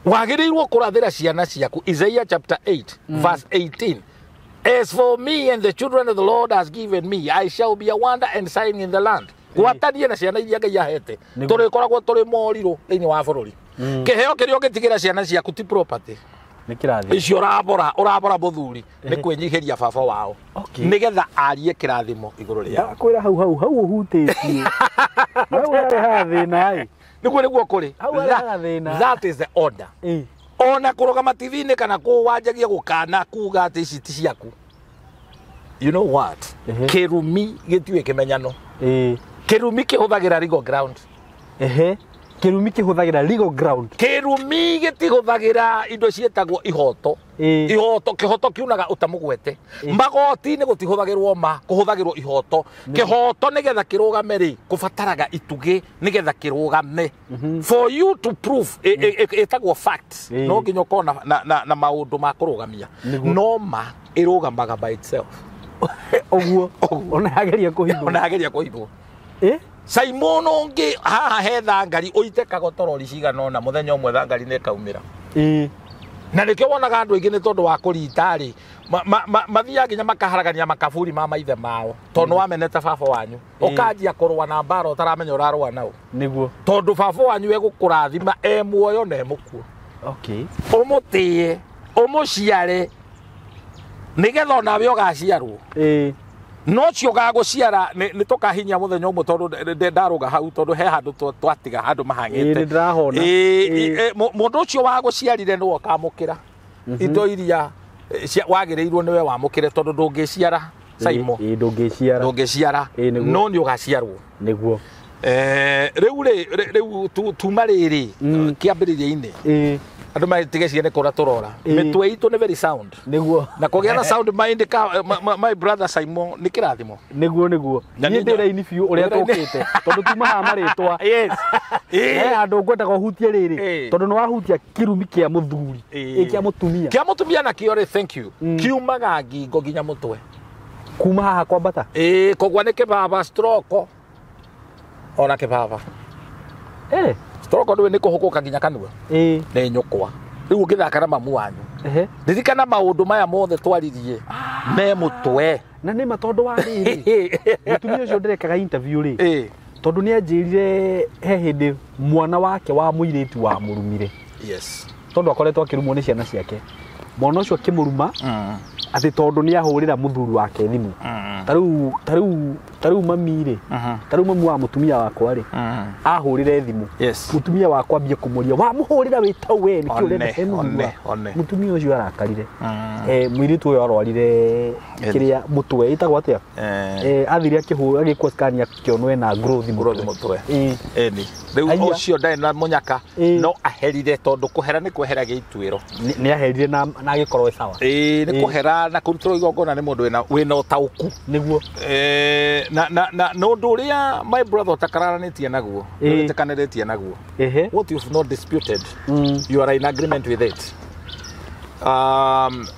Wagĩrĩirwo kũrathĩra ciana ciaku. Isaiah chapter 8 verse 18: "As for me and the children of the Lord has given me, I shall be a wonder and sign in the land." Gwatanie na ciana iria Ngai ahete, tũrĩkoragwo tũrĩ morirũ thĩinĩ wa bũrũri. Kĩheo kĩrĩa ũngĩtigĩra ciana ciaku ti property Nĩ kĩrathimo. Icio ũrabora ũrabora mũthuri nĩ kwĩnyihĩria baba wao, nĩgetha arie kĩrathimo igũrũ rĩao. Ndakwĩra hau hau hau ũhutĩtie hau harehaga thĩna ĩ. Nĩguo kũrĩ. Hau harehaga thĩna. That is the order. Ona kũrũgama TV-inĩ kana kũ wanjagia gũkana kuga atĩ ici ti ciaku, you know what? Kĩrumi gĩtiũĩ kĩmenyano. Kĩrumi kĩhũthagĩra legal ground. Ehe, kĩrumi kĩhũthagĩra legal ground. Kĩrumi gĩtihũthagĩra indo ciĩtagwo ihoto. Ihoto, kĩhoto kiunaga ũtamũgwete. Magoti-inĩ gũtihũthagĩrwo ma, kũhũthagĩrwo ihoto. Kĩhoto nĩgetha kĩrũgame rĩ, kũbataraga itugĩ nĩgetha kĩrũgame. For you to prove ĩtagwo facts, no nginya ũkorwo na maũndũ ma kũrũgamia. No ma ĩrũgamaga by itself. Ũguo ona yageria kũhithwo. Ona yageria kũhithwo. Simon ũngĩ haha he thangari ũite kagotorori cigana ũna, mũthenya ũmwe thangari nĩ ĩkaumĩra. Na nĩkĩo wonaga andũ aingĩ nĩ tondũ wa kũrita rĩ, mathiaga nginya makaharagania makaburi ma maithe mao tondũ nĩ wamenete baba wanyu, ũkanjia kũrũa na mbara ũtaramenya ũrarũa nao. Tondũ baba wanyu egũkũrathima e muoyo na e mũkuo. Ũmũtĩe, ũmũciare. Nĩgetha onawe ũgaciarwo. No cio ũgagũciara nĩ tũkahinyia mũthenya ũmwe tondũ ndarũga hau tondũ he handũ twatiga handũ mahang'ĩte. Nĩ ndĩrahona. Mũndũ ũcio wagũciarire nĩwe ũkamũkĩra indo iria wagĩrĩirwo nĩwe wamũkĩre tondũ ndũngĩciara Saimo. Ndũngĩciara. Ndũngĩciara. No nĩ ũgaciarwo. Nĩguo. Rĩu rĩ rĩu tuma rĩrĩ kĩambĩrĩria-inĩ andũ matige nĩ kũra tũrora mĩtwe itũ nĩ very sound. Nĩguo. Na kũgĩa na sound mind ka my brother Simon nĩ kĩrathimo. Nĩguo nĩguo. Niĩ ndĩ raini biũ ũrĩa tũkĩte tondũ tuma haha marĩtwa. Yes. He handũ ngwendaga ũhutie rĩrĩ tondũ nĩ wahutia kĩrumi kĩa mũthuri kĩa mũtumia. Kĩa mũtumia nakĩo rĩ thank you. Kiumaga ngingo nginya mũtwe. Kuma haha kwambata. Kogwa nĩ kĩbaba stroke. Ona kĩbaba. Stroke ndũĩ nĩ kũhũkũka nginya kanua. Nĩ nyũkwa. Rĩu ũngĩthaka na mamu wanyu. Ririkana maũndũ maya mothe twaririe me mũtwe. Na nĩ ma tondũ wa rĩrĩ. Mũtumia ũcio ndĩrekaga interview rĩ. Tondũ nĩ anjĩrire he hĩndĩ mwana wake wa mũirĩtu wa mũrumire. Yes. Tondũ akoretwo akĩrumwo nĩ ciana ciake. Mwana ũcio akĩmũruma atĩ tondũ nĩ ahũrĩra mũthuri wake thimũ. Tarĩu mami rĩ. Tarĩu mami wa mũtumia wakwa rĩ. Ahũrĩre thimũ. Mũtumia wakwa ambie kũmũria wamũhũrĩra wĩ tau we nĩkĩ ũrenda he mũthuri. Mũtumia ũcio arakarire. Mũirĩtu ũyũ arwarire kĩrĩa mũtwe ĩtagwo atĩa? Athire akĩhũra agĩkwo scan akĩonwo ena growth mũtwe. Ĩni. Rĩu ũcio ndarĩ na mũnyaka no aherire tondũ kũhera nĩ kwehera gĩituĩro. Nĩ aherire na agĩkorwo ĩ sawa. Nĩ kũhera na kũrutĩrwo igongona nĩ mũndũ wĩna ũtaũku. Nĩguo. Na ũndũ ũrĩa my brother ũtakararanĩtie naguo, wĩtĩkanĩrĩtie naguo. What you've not disputed, you are in agreement with it.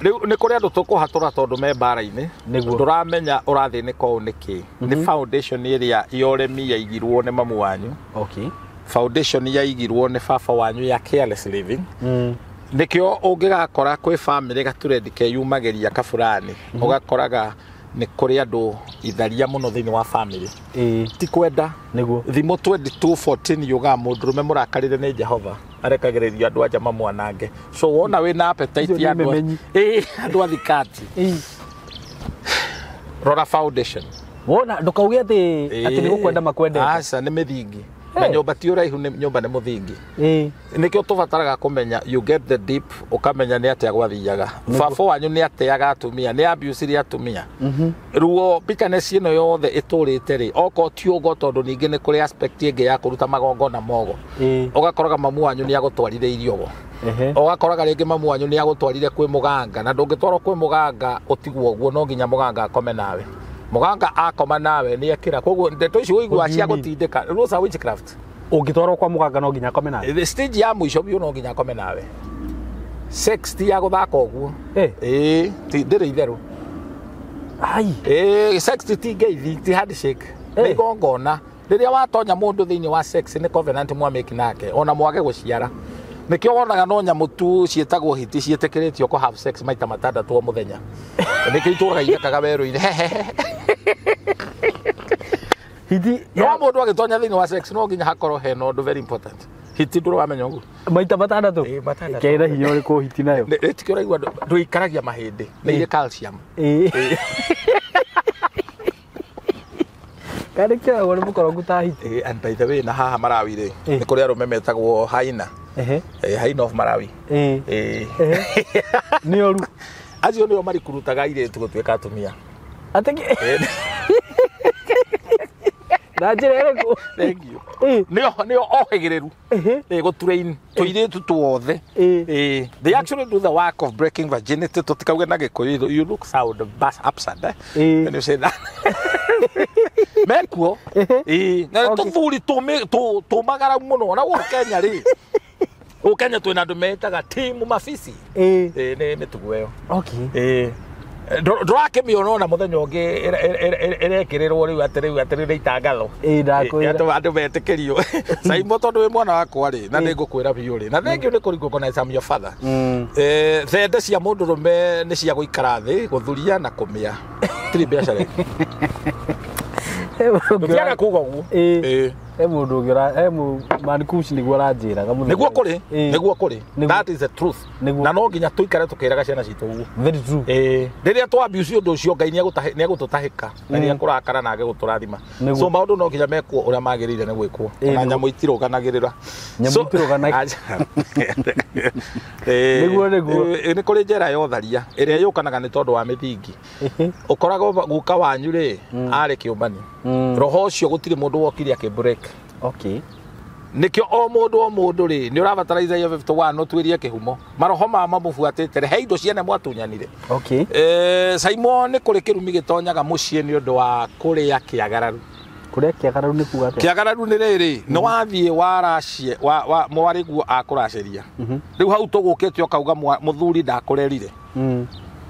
Rĩu nĩ kũrĩ andũ tũkũhatũra tondũ me mbara-inĩ. Ndũramenya ũrathĩnĩka ũũ nĩkĩ. Nĩ foundation ĩrĩa ya ũremi yaigirwo nĩ mamu wanyu. Okay. Foundation yaigirwo nĩ baba wanyu ya careless living. Nĩkĩo ũngĩgakora kwĩ family gaturendi keyumagĩria kaburani ũgakoraga nĩ kũrĩ andũ itharia mũno thĩinĩ wa family. Ti kwenda. Nĩguo. Thimo 22:14 yugaga mũndũrũme mũrakarĩre nĩ Jehova arekagĩrĩria andũ anja mamwanange. So wona wĩna appetite ya andũ andũ athikati. Rora foundation. Wona ndũkauge atĩ nĩ gũkwenda makwendete. Aca nĩ mĩthingi. Na nyũmba ti ũraihu nĩ nyũmba nĩ mũthingi. Nĩkĩo tũbataraga kũmenya you get the deep ũkamenya nĩ atĩa gwathiaga. Baba wanyu nĩ ateaga atumia, nĩ abuse atumia. Ruo bitterness ĩno yothe ĩtũrĩte rĩ, okorwo ti ũguo tondũ ningĩ nĩ kũrĩ aspect ĩngĩ ya kũruta magongona mogo. Ũgakoraga mamu wanyu nĩ agũtwarire iriogo. Ũgakoraga rĩngĩ mamu wanyu nĩ agũtwarire kwĩ mũganga na ndũngĩtwarwo kwĩ mũganga ũtigwo ũguo no nginya mũganga akome nawe. Mũganga akoma nawe nĩ ekĩra koguo ndeto icio ũiguaga cia gũtindĩka those are witchcraft. Ũngĩtwarwo kwa mũganga no nginya akome nawe. The stage ya mũico biũ no nginya akome nawe. Sex ti ya gũthaka ũguo. Ti ndĩrĩ itherũ. Ai. Sex ti ngeithi ti handshake. Nĩ igongona. Rĩrĩa watonya mũndũ thĩinĩ wa sex nĩ covenant mwamĩki nake ona mwage gũciara. Nĩkĩo wonaga no nyamũ tu ciĩtagwo hiti ciĩtĩkĩrĩtio kũ have sex maita matandatũ o mũthenya. Nĩkĩo itũraga ithekaga werũ-inĩ. Hiti no mũndũ agĩtonya thĩinĩ wa sex no nginya hakorwo hena ũndũ very important. Hiti ndũrĩ wamenya ũguo. Maita matandatũ. Kĩna hinya ũrĩkũ hiti nayo? Nĩtikĩo ũraigua ndũikaragia mahĩndĩ. Nĩ irĩ calcium. Karĩ kĩoyagwo nĩ mũkoroku ta hiti. And by the way na haha Malawi rĩ nĩ kũrĩ arũme metagwo hyena. Hyena of Malawi. Nĩ oru. Acio nĩo marikurutaga airĩtu gũtuĩka atumia. Atĩ na njĩra ĩrĩkũ? Thank you. Nĩo ohĩgĩrĩru. Gũtrain tũirĩtu tuothe. They actually do the work of breaking virginity. Tũtikauge na Gĩkũyũ you look sound absurd when you say that. Mekuo. Na tũthuri tũmagara mũno na gũkũ Kenya rĩ. Gũkũ Kenya twĩna andũ metaga timu mafisi. Nĩ mĩtugo ĩyo. Okay. Ndũrakĩmĩona ona mũthenya ũngĩ ĩrekĩrĩrwo rĩu atĩ rĩu atĩ nĩ itangatho. Andũ metĩkĩrio. Saimo tondũ wĩ mwana wakwa rĩ na nĩngũkwĩra biũ rĩ na thengiũ nĩ kũrecognize I'm your father. Thende cia mũndũrũme nĩ cia gũikara thĩ gũthuria na kũmĩa. Tirĩ biacara ĩngĩ. Ndũtiaga kuga ũguo. He mũndũ ũngĩ he manikuci nĩguo aranjĩraga mũthenya. Nĩguo kũrĩ. Ĩĩ. Nĩguo kũrĩ. Nĩguo. That is the truth. Nĩguo. Na no nginya tũikare tũkĩraga ciana citũ ũguo. Very true. Ĩĩ, rĩrĩa twambiuci ũndũ ũcio Ngai nĩegũtũtahĩka na nĩekũrakara na age gũtũrathima. Nĩguo. So maũndũ no nginya mekwo ũrĩa magĩrĩire nĩ gwĩkwo. Ĩĩ, Ona nĩguo. nyamũ itirũganagĩrĩra. Nyamũ itirũgana- Aca. Ĩĩ, Nĩguo, nĩguo. Ĩĩ, nĩ kũrĩ njera ya ũtharia ĩrĩa yũkanaga nĩ tondũ wa mĩthingi. Ũkoragwo guka wanyu rĩ arĩ kĩũmbani. Roho ũcio gũtirĩ mũndũ wokire akĩ break. Okay. Nĩkĩo o mũndũ o mũndũ rĩ nĩ ũrabatara Isaiah 51 ũtuĩrie kĩhumo maroho ma mamũbuatĩte rĩ he indo ciene mwatunyanire. Okay. Simon, nĩ kũrĩ kĩrumi gĩtonyaga mũciĩ nĩ ũndũ wa kũrĩa kĩagararu. Kũrĩa kĩagararu nĩ kuga atĩa? Kĩagararu nĩ rĩrĩ, nĩ wathiĩ waracie mwarĩguo akũracĩria. Rĩu hau tũgũkĩte ũkauga mũthuri ndakũrerire.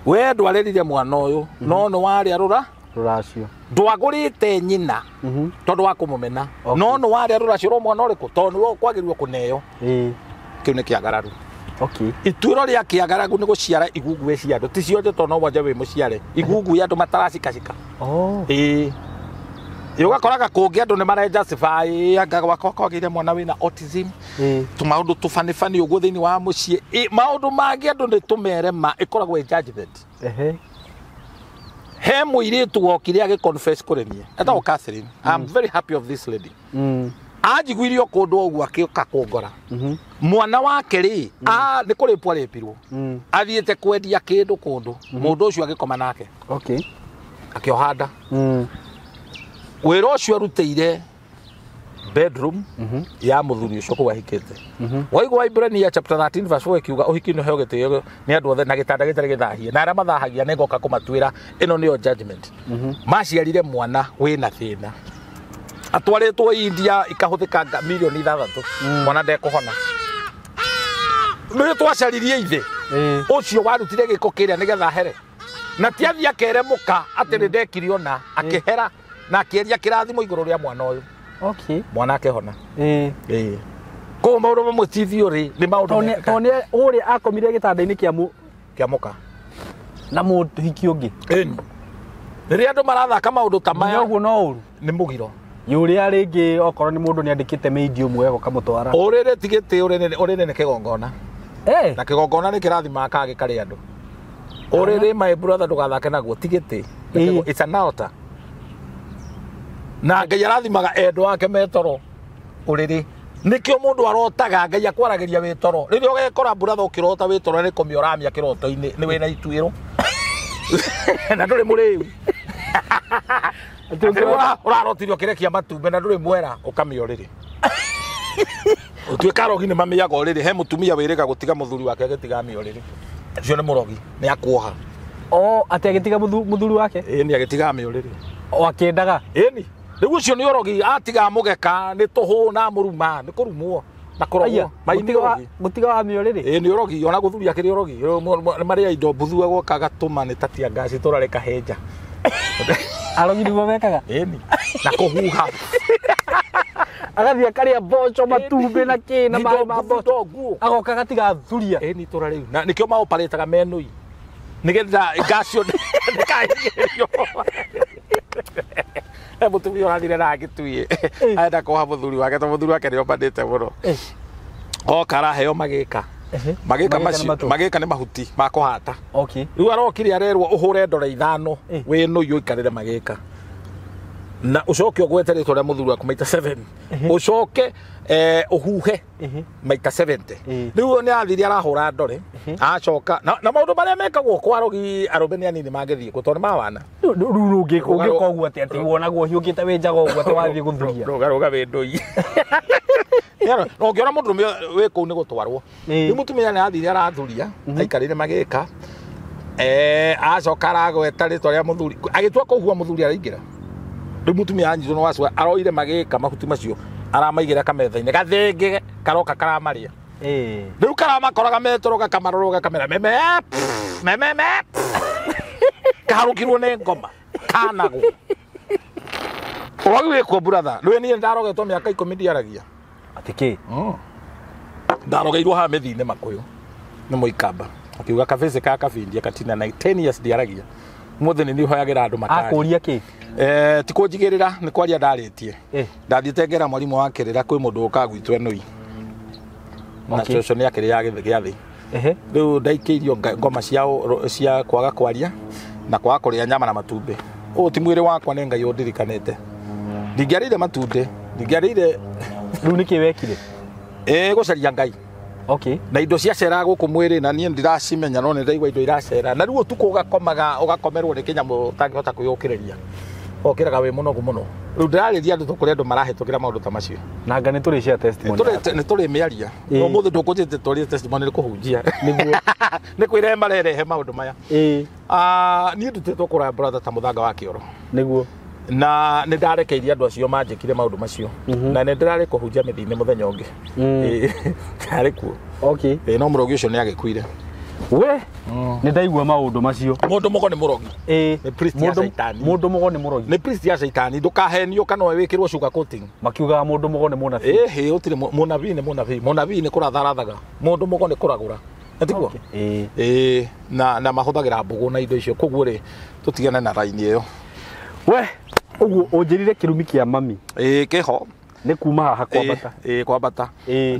We ndwarerire mwana ũyũ no nĩ warĩa rũra Rũracio. Ndwagũrĩte nyina tondũ wa kũmũmena. Okay. No nĩ warĩa rũracio rwa mwana ũrĩkũ tondũ nĩwe kwagĩrĩirwo kũneo. Ĩĩ. Kĩu nĩ kĩagararu. Okay. Ituĩro rĩa kĩagaragu nĩ gũciara igunguĩ cia andũ ti ciothe tondũ no mwanja wĩ mũciare igunguĩ andũ mataracikacika. Oh. Ĩĩ, ũgakoraga kũngĩ andũ nĩ mare justify anga gwakwa kwagĩire mwana wĩna autism. Ĩĩ. Tũmaũndũ tũbanĩbani ũguo thĩinĩ wa mũciĩ. Ĩ, maũndũ mangĩ andũ nĩ tũmere ma ĩkoragwo ĩ judgment. Ehe. He mũirĩtu wokire agĩ confess kũrĩ niĩ etagwo Catherine. I'm very happy of this lady. Anjiguire o kũndũ ũguo akĩũka kũngora. Mwana wake rĩ nĩ kũrĩpwo arĩpirwo. Athiĩte kwendia kĩndũ kũndũ mũndũ ũcio agĩkoma nake. Okay. Akĩoha nda. Wĩra ũcio arutĩire bedroom ya mũthuri ũcio kũu ahikĩte. Waigua Ibrania chapter 13 verse 4 ĩkiuga ũhiki nĩ ũheo gĩtĩo nĩ andũ othe na gĩtanda gĩtarĩ gĩthahie na arĩa mathahagia nĩ ngoka kũmatuĩra ĩno nĩyo judgment. Maciarire mwana wĩna thĩna atwarĩtwo India ikahũthĩka milioni 6 mwana ndekũhona. Nĩ twacaririe ithe Ĩĩ. ũcio warutire gĩko kĩrĩa nĩgetha ahere na ti athiĩ akere mũka atĩ nĩ ndekire ona akĩhera na akĩeria kĩrathimo igũrũ rĩa mwana ũyũ. Okay. Mwana akĩhona. Ĩĩ. Ĩĩ, koguo maũndũ mamwe ti theory nĩ maũndũ Tondũ mekĩkaga. nĩ ũrĩa akomire gĩtanda-inĩ kĩa mũ Kĩa mũka na mũhiki ũngĩ. Ĩni rĩrĩa andũ marathaka maũndũ ta Maya maya ũguo no ũru. Nĩ mũgiro. Yũrĩa rĩngĩ okorwo nĩ mũndũ nĩ andĩkĩte maid ũmwe agoka mũtwara. Ũrĩrĩ ti gĩtĩ, ũrĩrĩ nĩ kĩgongona. Eh. Na kĩgongona nĩ kĩrathimaga kana gĩkarĩa andũ. Ũrĩrĩ, my brother, ndũgathake naguo, ti gĩtĩ. Ĩĩ. It's an altar na Ngai arathimaga endwa ake metoro ũrĩrĩ. Nĩkĩo mũndũ arotaga Ngai akwaragĩria wĩ toro. Rĩrĩa ũgekora brother ũkĩrota wĩ toro nĩ kũmĩa ũramia kĩroto-inĩ nĩ wĩna ituĩro na ndũrĩ mũrĩu. Atĩ ũkĩrota- Ũrarotire ũkĩrekia matumbĩ na ndũrĩ mwera ũkamĩa ũrĩrĩ ũtuĩka arogi nĩ mamĩaga ũrĩrĩ. He mũtumia wĩrĩga gũtiga mũthuri wake agĩtiga amĩa ũrĩrĩ ũcio nĩ mũrogi nĩ akuoha. O atĩ agĩtiga mũthuri wake. Ĩni, agĩtiga amĩa ũrĩrĩ. O akĩendaga. Ĩni, rĩu ũcio nĩ ũrogi atiga mũgeka nĩ tũhũ na mũruma nĩ kũrumwo na kũrogwo mai nĩ ũrogi. Gũtiga wa mĩũrĩrĩ. Ĩĩ, nĩ ũrogi ona gũthuri akĩrĩ ũrogi. Nĩ marĩa indo mbuthu agoka agatũma nĩ tatia ngaci tũra rĩkahenja. Arogi nĩguo mekaga. Ĩni, na kũhuha. Agathiĩ akarĩa mboco matumbĩ na kĩ na Indo maĩ ma mbuthu, mboco. indo nguo. Agoka agatiga thuria. Ĩni, itũra rĩu na nĩkĩo maoparĩtaga menũi nĩgetha ngacio ndĩkaingĩrio. He mũtumia ũrathire na agĩtuie arenda kuoha mũthuri wake tondũ mũthuri wake nĩ ombanĩte mũno. Oka araheo magĩka. Ehe. Magĩka Magĩka nĩ macio matũ. magĩka nĩ mahuti ma kũhata. Okay. Rĩu arokire arerwo ũhũre ndore 5 Eh. wĩ nũi ũikarĩre magĩka na ũcoke ũgwete rĩtwa rĩa mũthuri waku maita 7 ũcoke ũhuhe maita 70. Rĩu nĩ athire arahũra ndore acoka na maũndũ marĩa mekagwo kwa arogi arũme nĩ anini mangĩthiĩ kũ tondũ nĩ mawana. Rĩu ũngĩka ũguo atĩ atĩ wonagwo ũhiũkĩte wĩ njaga ũguo atĩ wathiĩ gũthuria. Rũga rũga wĩ ndũi na ũngĩona mũndũrũme wĩ kũu nĩ gũtwarwo. Rĩu mũtumia nĩ athire arathuria aikarĩre magĩka acoka aragweta rĩtwa rĩa mũthuri agĩtua kũhua mũthuri araingĩra. Rĩu mũtumia anyitwo nĩ wacua aroire magĩka mahuti macio aramaigĩra kametha-inĩ gathenge karoka karamarĩa. Rĩu karamakoraga metoro gakamarora gakamera meme pff, meme me pff. Kaharũkirwo nĩ ngoma kanagwo ũrogi wĩkuo brother. Rĩu niĩ ndarogetwo mĩaka 10 ndiaragia. Atĩ kĩ? Ndarogeirwo haha mĩthi-inĩ makũyũ nĩ mũikamba akiuga kabĩcĩ ka kabindia katina na 10 years ndiaragia mũthĩ nĩ niĩ hoyagĩra andũ makari. Akũria kĩ? Ti kũnjigĩrĩra nĩ kwaria ndarĩtie. Ndathiĩte ngera mwarimũ wa kĩrĩra kwĩ mũndũ ũkaga gwitũ enũi na cũcũ nĩ akĩrĩ gĩathĩ. Rĩu ndaikĩirio ngoma cia kwaga kwaria na kwaga kũrĩa nyama na matumbĩ. Ũũ ti mwĩrĩ wakwa, nĩ Ngai ũndirikanĩte. Ndingĩarĩire matumbĩ, ndingĩarĩire. Rĩu nĩkĩ wekire? Gũcaria Ngai. Na indo ciacera gũkũ mwĩrĩ na niĩ ndiracimenya, no nĩ ndaigua indo iracera. Na rĩu ũtukũ ũgakomaga, ũgakomerwo nĩ kĩnyamũ ũtangĩhota kwĩyũkĩrĩria. Ũkĩraga wĩ mũnogu mũno. Rĩu ndĩrarĩria andũ tũkũrĩ andũ marahĩtũkĩra maũndũ ta macio. Na anga nĩ tũrĩ share testimony. Nĩ tũrĩ mĩaria. Ũmũthĩ ndũkũnjĩte twarie testimony, nĩ kũhunjia. Nĩguo. Nĩ kwĩrehe marerehe maũndũ maya. Niĩ ndutĩtwo kũraya brother ta mũthanga wa kĩoro. Nĩguo. Na nĩ ndarekeirie andũ acio manjĩkire maũndũ macio. Na nĩ ndĩrarĩ kũhunjia mĩthiinĩ mũthenya ũngĩ. Ndarĩ kuo. No mũrogi ũcio nĩ agĩkuire. We nĩ ndaigua maũndũ macio. Mũndũ mũgo nĩ mũrogi. Nĩ priest ya Caitani. Mũndũ mũgo nĩ mũrogi. Nĩ priest ya Caitani, ndũkahenio kana wĩkĩrwo sugar coating. Makiugaga mũndũ mũgo nĩ mũnabii. Ĩhĩ, ũtirĩ mũnabii nĩ mũnabii. Mũnabii nĩ kũratharathaga. Mũndũ mũgo nĩ kũragũra. Ĩtiguo? Na mahũthagĩra mbũgũ na indo icio. Koguo rĩ, tũtigane na raini ĩyo. We ũguo ũnjĩrire kĩrumi kĩa mami. Kĩho. Nĩ kuma haha kwambata. Kwambata.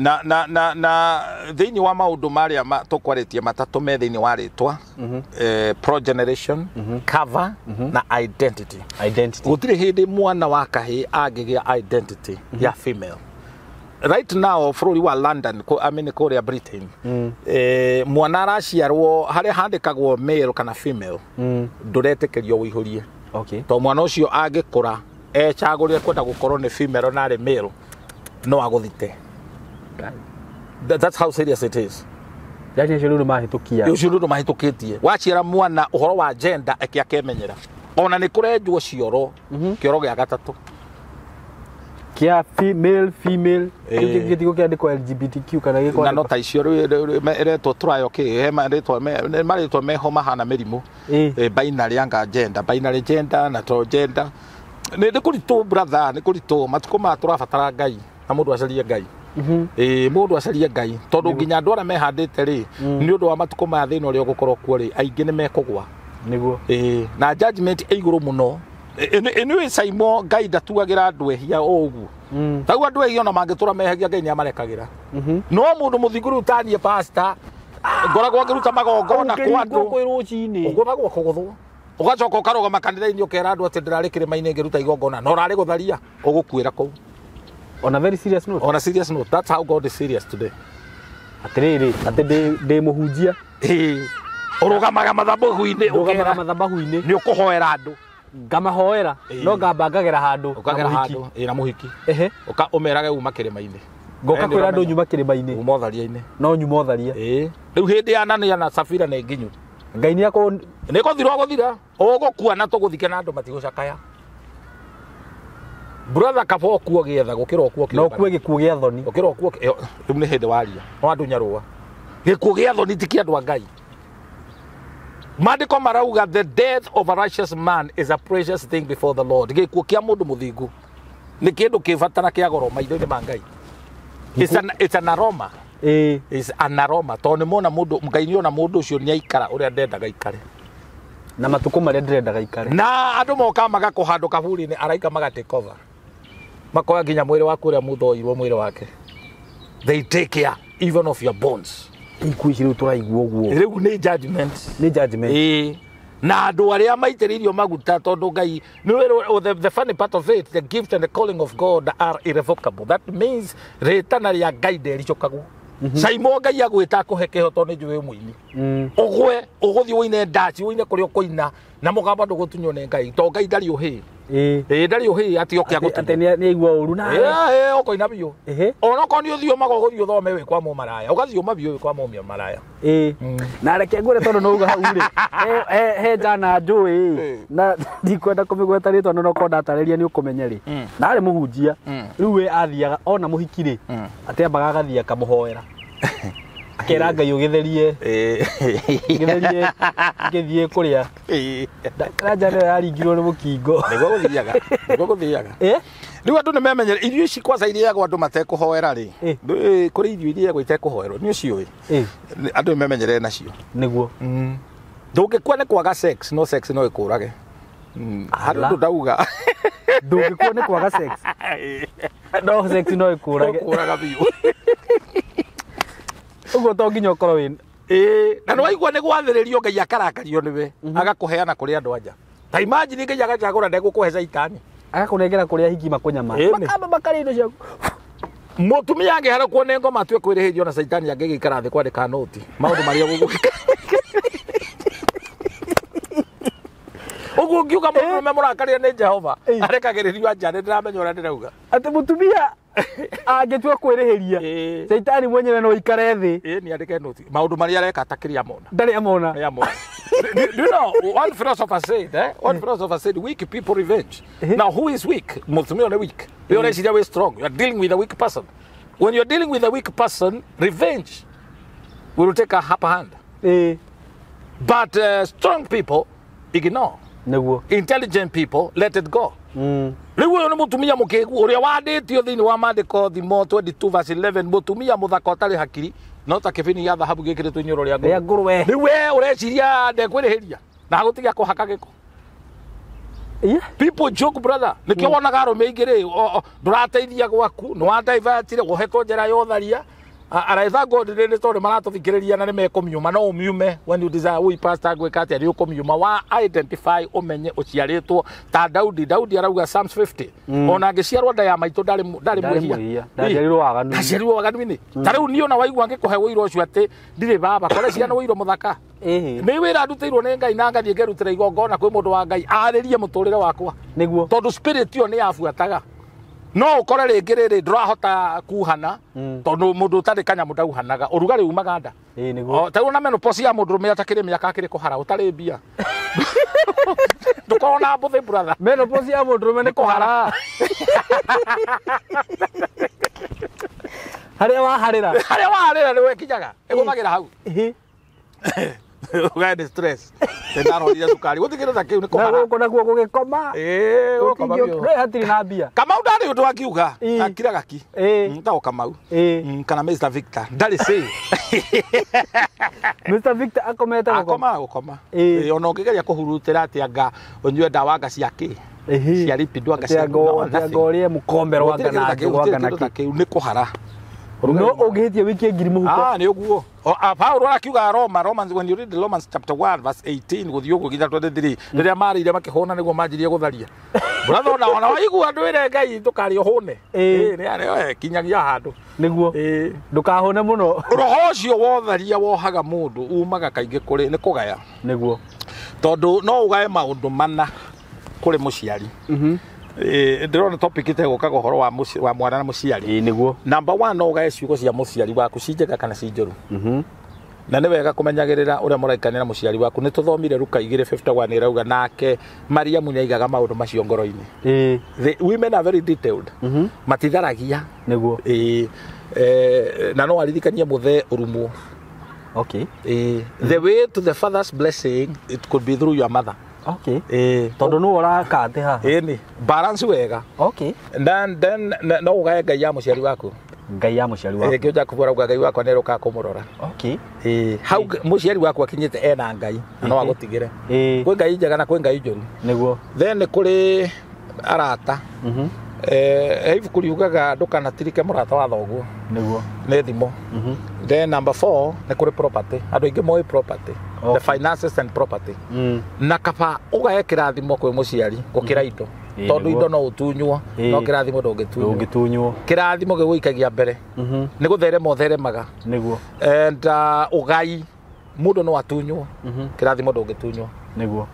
Na thĩinĩ wa maũndũ marĩa tũkwarĩtie matatũ me thĩinĩ wa rĩtwa, progeneration, cover na identity. Identity. Gũtirĩ hĩndĩ mwana wa kahĩĩ angĩgĩa identity ya female. Right now bũrũri wa London, I mean kũrĩa Britain, mwana araciarwo harĩa handĩkagwo male kana female, ndũretĩkĩrio ũihũrie. To mwana ũcio angĩkũra ecagũrĩre kwenda gũkorwo nĩ female na arĩ male, no agũthite. That's how serious it is. Yani acio rĩu nĩ mahĩtũkia. Ũcio nĩ ũndũ mahĩtũkĩtie. Waciara mwana ũhoro wa gender eke akemenyera. Ona nĩ kũrenjwo cioro, kĩoro gĩa gatatũ. Kia female, female. Kĩu gĩtigo kĩandĩkwo LGBTQ kana gĩkwa. Na no ta icio rĩu ĩretwo trial kĩ, he marĩtwa marĩtwa meho mahana mĩrimũ. Binary anga gender, binary gender na to gender. Nĩ kũritũ brother, nĩ kũritũ. Matukũ maya tũrabatara Ngai na mũndũ acarie Ngai. Mũndũ acarie Ngai tondũ nginya andũ arĩa mehandĩte rĩ, nĩ ũndũ wa matukũ maya thĩna ũrĩa ũgũkorwo kuo rĩ, aingĩ nĩ mekũgwa. Nĩguo. Na judgment ĩ igũrũ mũno. Anyway, Saimo, Ngai ndatuagĩra andũ ehia o ũguo. Tau andũ ehia ona mangĩtũra mehagia Ngai nĩamarekagĩra. No mũndũ mũthingu rĩu ta niĩ pastor, ngoragwo ngĩruta magongona kwa andũ. Kwĩ rũcinĩ. Ũgũthagwo kũgũthwo. Ũgacoka ũkarũgama kanitha-inĩ ũkera andũ atĩ ndĩrarĩ kĩrĩma-inĩ ngĩruta igongona, na ũrarĩ gũtharia, ũgũkuĩra kũu. On a very serious note. On a serious note, that's how God is serious today. Atĩrĩrĩ, atĩ ndĩ mũhunjia. Ũrũgamaga mathabahu-inĩ, Ũrũgamaga ũkera mathabahu-inĩ. Nĩ ũkũhoera andũ. Ngamahoera, no ngamba ngagera handũ. Ũkagera handũ, na mũhiki. Ũka ũmerage uma kĩrĩma-inĩ. Ngoka kwĩra andũ nyuma kĩrĩma-inĩ. Uma ũtharia-inĩ. No nyuma ũtharia. Rĩu hĩndĩ ya Anania na Safira nĩ nginyu. Ngai nĩ akũ Nĩ gũthira ũgũthira. Ũgũkua na tũgũthike na andũ matigũcakaya. Brother, kaba ũkuo gĩetha gũkĩra ũkuo No ũkue gĩkuũ gĩa thoni. Gũkĩra ũkuo rĩu nĩ hĩndĩ waria. No andũ nyarũa. Gĩkuũ gĩa thoni ti kĩa andũ a Ngai. Maandĩko marauga the death of a righteous man is a precious thing before the Lord. Gĩkuũ kĩa mũndũ mũthingu nĩ kĩndũ kĩ bata na kĩa goro maitho-inĩ ma Ngai. It's an aroma. It's an aroma. Tondũ nĩ mona mũndũ, Ngai nĩ ona mũndũ ũcio nĩ aikara ũrĩa ndendaga aikare. Na matukũ marĩa ndĩrendaga aikare. Na andũ moka magakũhandũ kaburi-inĩ, araika maga take over. Makoya nginya mwĩrĩ waku ũrĩa mũthoirwo mwĩrĩ wake. They take care even of your bones. Ikuũ ici rĩu tũraigua ũguo. Rĩu nĩ judgment. Nĩ judgment. Na andũ arĩa maitĩrĩirio maguta tondũ Ngai, the funny part of it, the gift and the calling of God are irrevocable. That means rĩtana rĩa Ngai ndĩricũkagwo. Saimo Ngai agwĩta akũhe kĩhoto nĩ njũĩ mũini. Ũgwe, ũgũthiĩ ũine ndaci, ũine kũrĩa ũkũina, na mũgamba ndũgũtunywo nĩ Ngai, tondũ Ngai ndarĩ ũhĩ. Ndarĩ ũhĩ atĩ oke agũtunywo. Atĩ nĩ aigua ũru na. Ũkoina biũ. Onokorwo nĩ ũthiũmaga ũgũthiĩ ũthome wĩ kwa mũmaraya, ũgathiũma biũ wĩ kwa mũmaraya. Na reke ngwĩre tondũ nĩ uga hau rĩ, he njana njũĩ, na ndikwenda kũmĩgweta rĩtwa no okorwo ndatarĩria nĩ ũkũmenya rĩ. Na arĩ mũhunjia. Rĩu we athiaga ona mũhiki rĩ, atĩ ambaga agathiĩ akamũhoera. Akera Ngai ũgĩtherie. Ũgĩtherie ngĩthiĩ kũrĩa. Ndakĩra njana ĩyo yaringirwo nĩ mũkingo. Nĩguo gũthiaga. Nĩguo gũthiaga. Rĩu andũ nĩ memenyere irio ici kwanza irĩagwo andũ matekũhoera rĩ. Kũrĩ irio irĩagwo itekũhoerwo, nĩ ũciũĩ? Andũ nĩ memenyerere nacio. Nĩguo. Ndũngĩkua nĩ kwaga sex, no sex no ĩkũrage. Harĩ ũndũ ndauga. Ndũngĩkua nĩ kwaga sex. No sex no ĩkũrage. Kũraga biũ. Ũguo to nginya ũkorwo wĩ Ĩĩ, na nĩwaigua nĩ gwathĩrĩrio Ngai akarakario nĩwe, agakũheana kũrĩ andũ anja. Ta imagine Ngai agacagũra ndegũkũhe caitani. Agakũnengera kũrĩa hiki makũnyama. Ĩni. Makamba makarĩa indo ciaku. Mũtumia angĩharakwo nĩ ngoma atue kwĩrĩhĩrio na caitani angĩgĩikara thĩ kwandĩka noti. Maũndũ marĩa gũgũkĩka. Ũguo ngiuga mũndũrũme mũrakarie nĩ Jehova, arekagĩrĩrio anja, nĩ ndĩramenya ũrĩa ndĩrauga. Atĩ mũtumia angĩtua kwĩrĩhĩria, Ĩĩ. caitani mwenyewe no ikare thĩ. Ĩĩ, nĩ andĩke noti. Maũndũ marĩa areka ta kĩrĩa mona. Ndarĩ amona. Yeah, more. Do you know, one philosopher said, eh? One philosopher said, weak people revenge. Now, who is weak? Mũtumia nĩ weak. We already we're strong. You are dealing with a weak person. When you're dealing with a weak person, revenge will take a upper hand. Ĩĩ. But strong people ignore. Nĩguo. Intelligent people let it go. Rĩu ũyũ nĩ mũtumia mũkĩgu ũrĩa wandĩtio thĩinĩ wa maandĩko Thimo 22 verse 11, mũtumia mũthaka ũtarĩ hakiri no ta kĩbini gĩa thahabu gĩkĩrĩtwo inyũrũ rĩa Rĩa ngũrwe. ngũrwe. Rĩu we ũreciria ndekwĩrĩhĩria na agũtiga kũhaka gĩko. Iya. People joke, brother. Nĩkĩo wonaga arũme aingĩ rĩ, ndũrateithia gwaku, nĩ wandivertire, wohetwo njĩra ya ũtharia. Araitha God nĩ tondũ maratũthikĩrĩria na nĩ mekũmiuma, no ũmiume when you desire. Ui pastor ngwĩka atĩa? Nĩ ũkũmiuma wa identify ũmenye ũciarĩtwo ta Daudi. Daudi arauga Psalms 50, ona angĩciarwo nda ya maitũ ndarĩ ndarĩ Ndarĩ mwĩhia. mwĩhia. Ndaciarirwo waganu-inĩ. Ndaciarirwo waganu-inĩ. Ta rĩu niĩ ona waigua ngĩkũhe ũira ũcio atĩ ndirĩ baba, kore ciana ũira mũthaka. Ĩhĩ. Nĩ wĩra ndutĩirwo nĩ Ngai na ngathiĩ ngerutĩra igongona kwĩ mũndũ wa Ngai arĩrie mũtũrĩre wakwa. Nĩguo. Tondũ spirit ĩyo nĩ yabuataga. No ũkore rĩngĩ rĩrĩ ndũrahota kuhana, tondũ mũndũ ũtarĩ kanyamũ ndauhanaga, ũrugarĩ umaga nda. Ĩĩ, nĩguo. O, ta rĩu ona menopause ya mũndũrũme atakĩrĩ mĩaka akĩrĩ kũhara ũtarĩ mbia. Ndũkorwo na mbũthĩ, brother. Menopause ya mũndũrũme nĩ kũhara. Harĩa waharĩra. Harĩa waharĩra nĩ wekinyaga, ĩgũthagĩra hau. Ĩhĩ. Ũgae nĩ stress. Nĩ ndarorire cukari. Gũtikĩrĩ ta kĩu nĩ Na kũhara. gũkũ nakuo gũgĩkoma. Ĩĩ, gũkoma biũ. We hatirĩ na mbia. Kamau ndarĩ ũndũ akiuga. Ĩĩ. Akiraga ki. Ĩĩ. Tao Kamau. Ĩĩ. Kana Mr. Victor. Ndarĩ say. Mr. Victor akomete gũkoma. Akoma gũkoma. Ĩĩ. Ĩĩ, ona ũngĩgeria kũhurutĩra atĩa anga ũnyue ndawa anga cia kĩ? Ĩhĩ. Cia lipid anga cia Atĩ anga ũrĩe mũkombero Gũtirĩ anga kĩndũ na ta kĩu, njũgũ gũtirĩ anga na kĩndũ ta kĩ. kĩu nĩ kũhara. No ũngĩhĩtia wĩikie ngiri mũhuko. Ah, nĩ ũguo. Paulo arakiuga Roma, Romans, when you read the Romans chapter 1 verse 18 gũthiĩ ũguo nginya 23, rĩrĩa marĩire makĩhũna nĩguo manjirie gũtharia. Brother, ona waigua ndwĩre Ngai ndũkarĩe ũhũne. Ĩĩ. Ĩĩ, nĩ arĩ kinyagia handũ. Nĩguo. Ĩĩ. Ndũkahũne mũno. Roho ũcio wotharia wohaga mũndũ umaga kaingĩ kũrĩ nĩ kũgaya. Nĩguo. Tondũ no ũgae maũndũ mana kũrĩ mũciari. Ĩĩ, ndĩrona topic ĩtegũkaga ũhoro wa wa mwana na mũciari. Ĩĩ, nĩguo. Number one, no ũgae ciugo cia mũciari waku ci njega kana ci njũru. Na nĩ wega kũmenyagĩrĩra ũrĩa mũraikarania na mũciari waku. Nĩ tũthomire Luka 2:51 ĩrauga nake Mariamu nĩaigaga maũndũ macio ngoro-inĩ. Ĩĩ. The women are very detailed. Matitharagia. Nĩguo. Ĩĩ, na no aririkanie mũthee ũrumwo. Okay. Ĩĩ, the way to the father's blessing, it could be through your mother. Okay. Ĩĩ. Tondũ nĩwe ũrakate haha. Ĩĩ, balance wega. Okay. Then no ũgae Ngai ya mũciari waku. Ngai ya mũciari Ĩĩ, waku. kĩo Jakubu arauga Ngai wakwa nĩarũkaga kũmũrora. Okay. Ĩĩ, hau mũciari waku akinyĩte ena Ngai na no agũtigĩre. Ĩĩ. Kwĩ Ngai njega na kwĩ Ngai njũru. Nĩguo. Then nĩ kũrĩ arata. He ibuku riugaga ndũkanatirike mũrata wa thoguo. Nĩguo. Nĩ thimo. Then number 4 nĩ kũrĩ property. Andũ aingĩ moĩ property. Okay. The finances and property. Na kaba ũgae kĩrathimo kwĩ mũciari gũkĩra indo. Ĩĩ, Tondũ nĩguo. indo no ũtunywo, Ĩĩ. no kĩrathimo ndũngĩtunywo. Ndũngĩtunywo. Kĩrathimo gĩgũikagia mbere. Nĩ gũtherema ũtheremaga. Nĩguo. And ũgai mũndũ no atunywo, kĩrathimo ndũngĩtunywo. Nĩguo.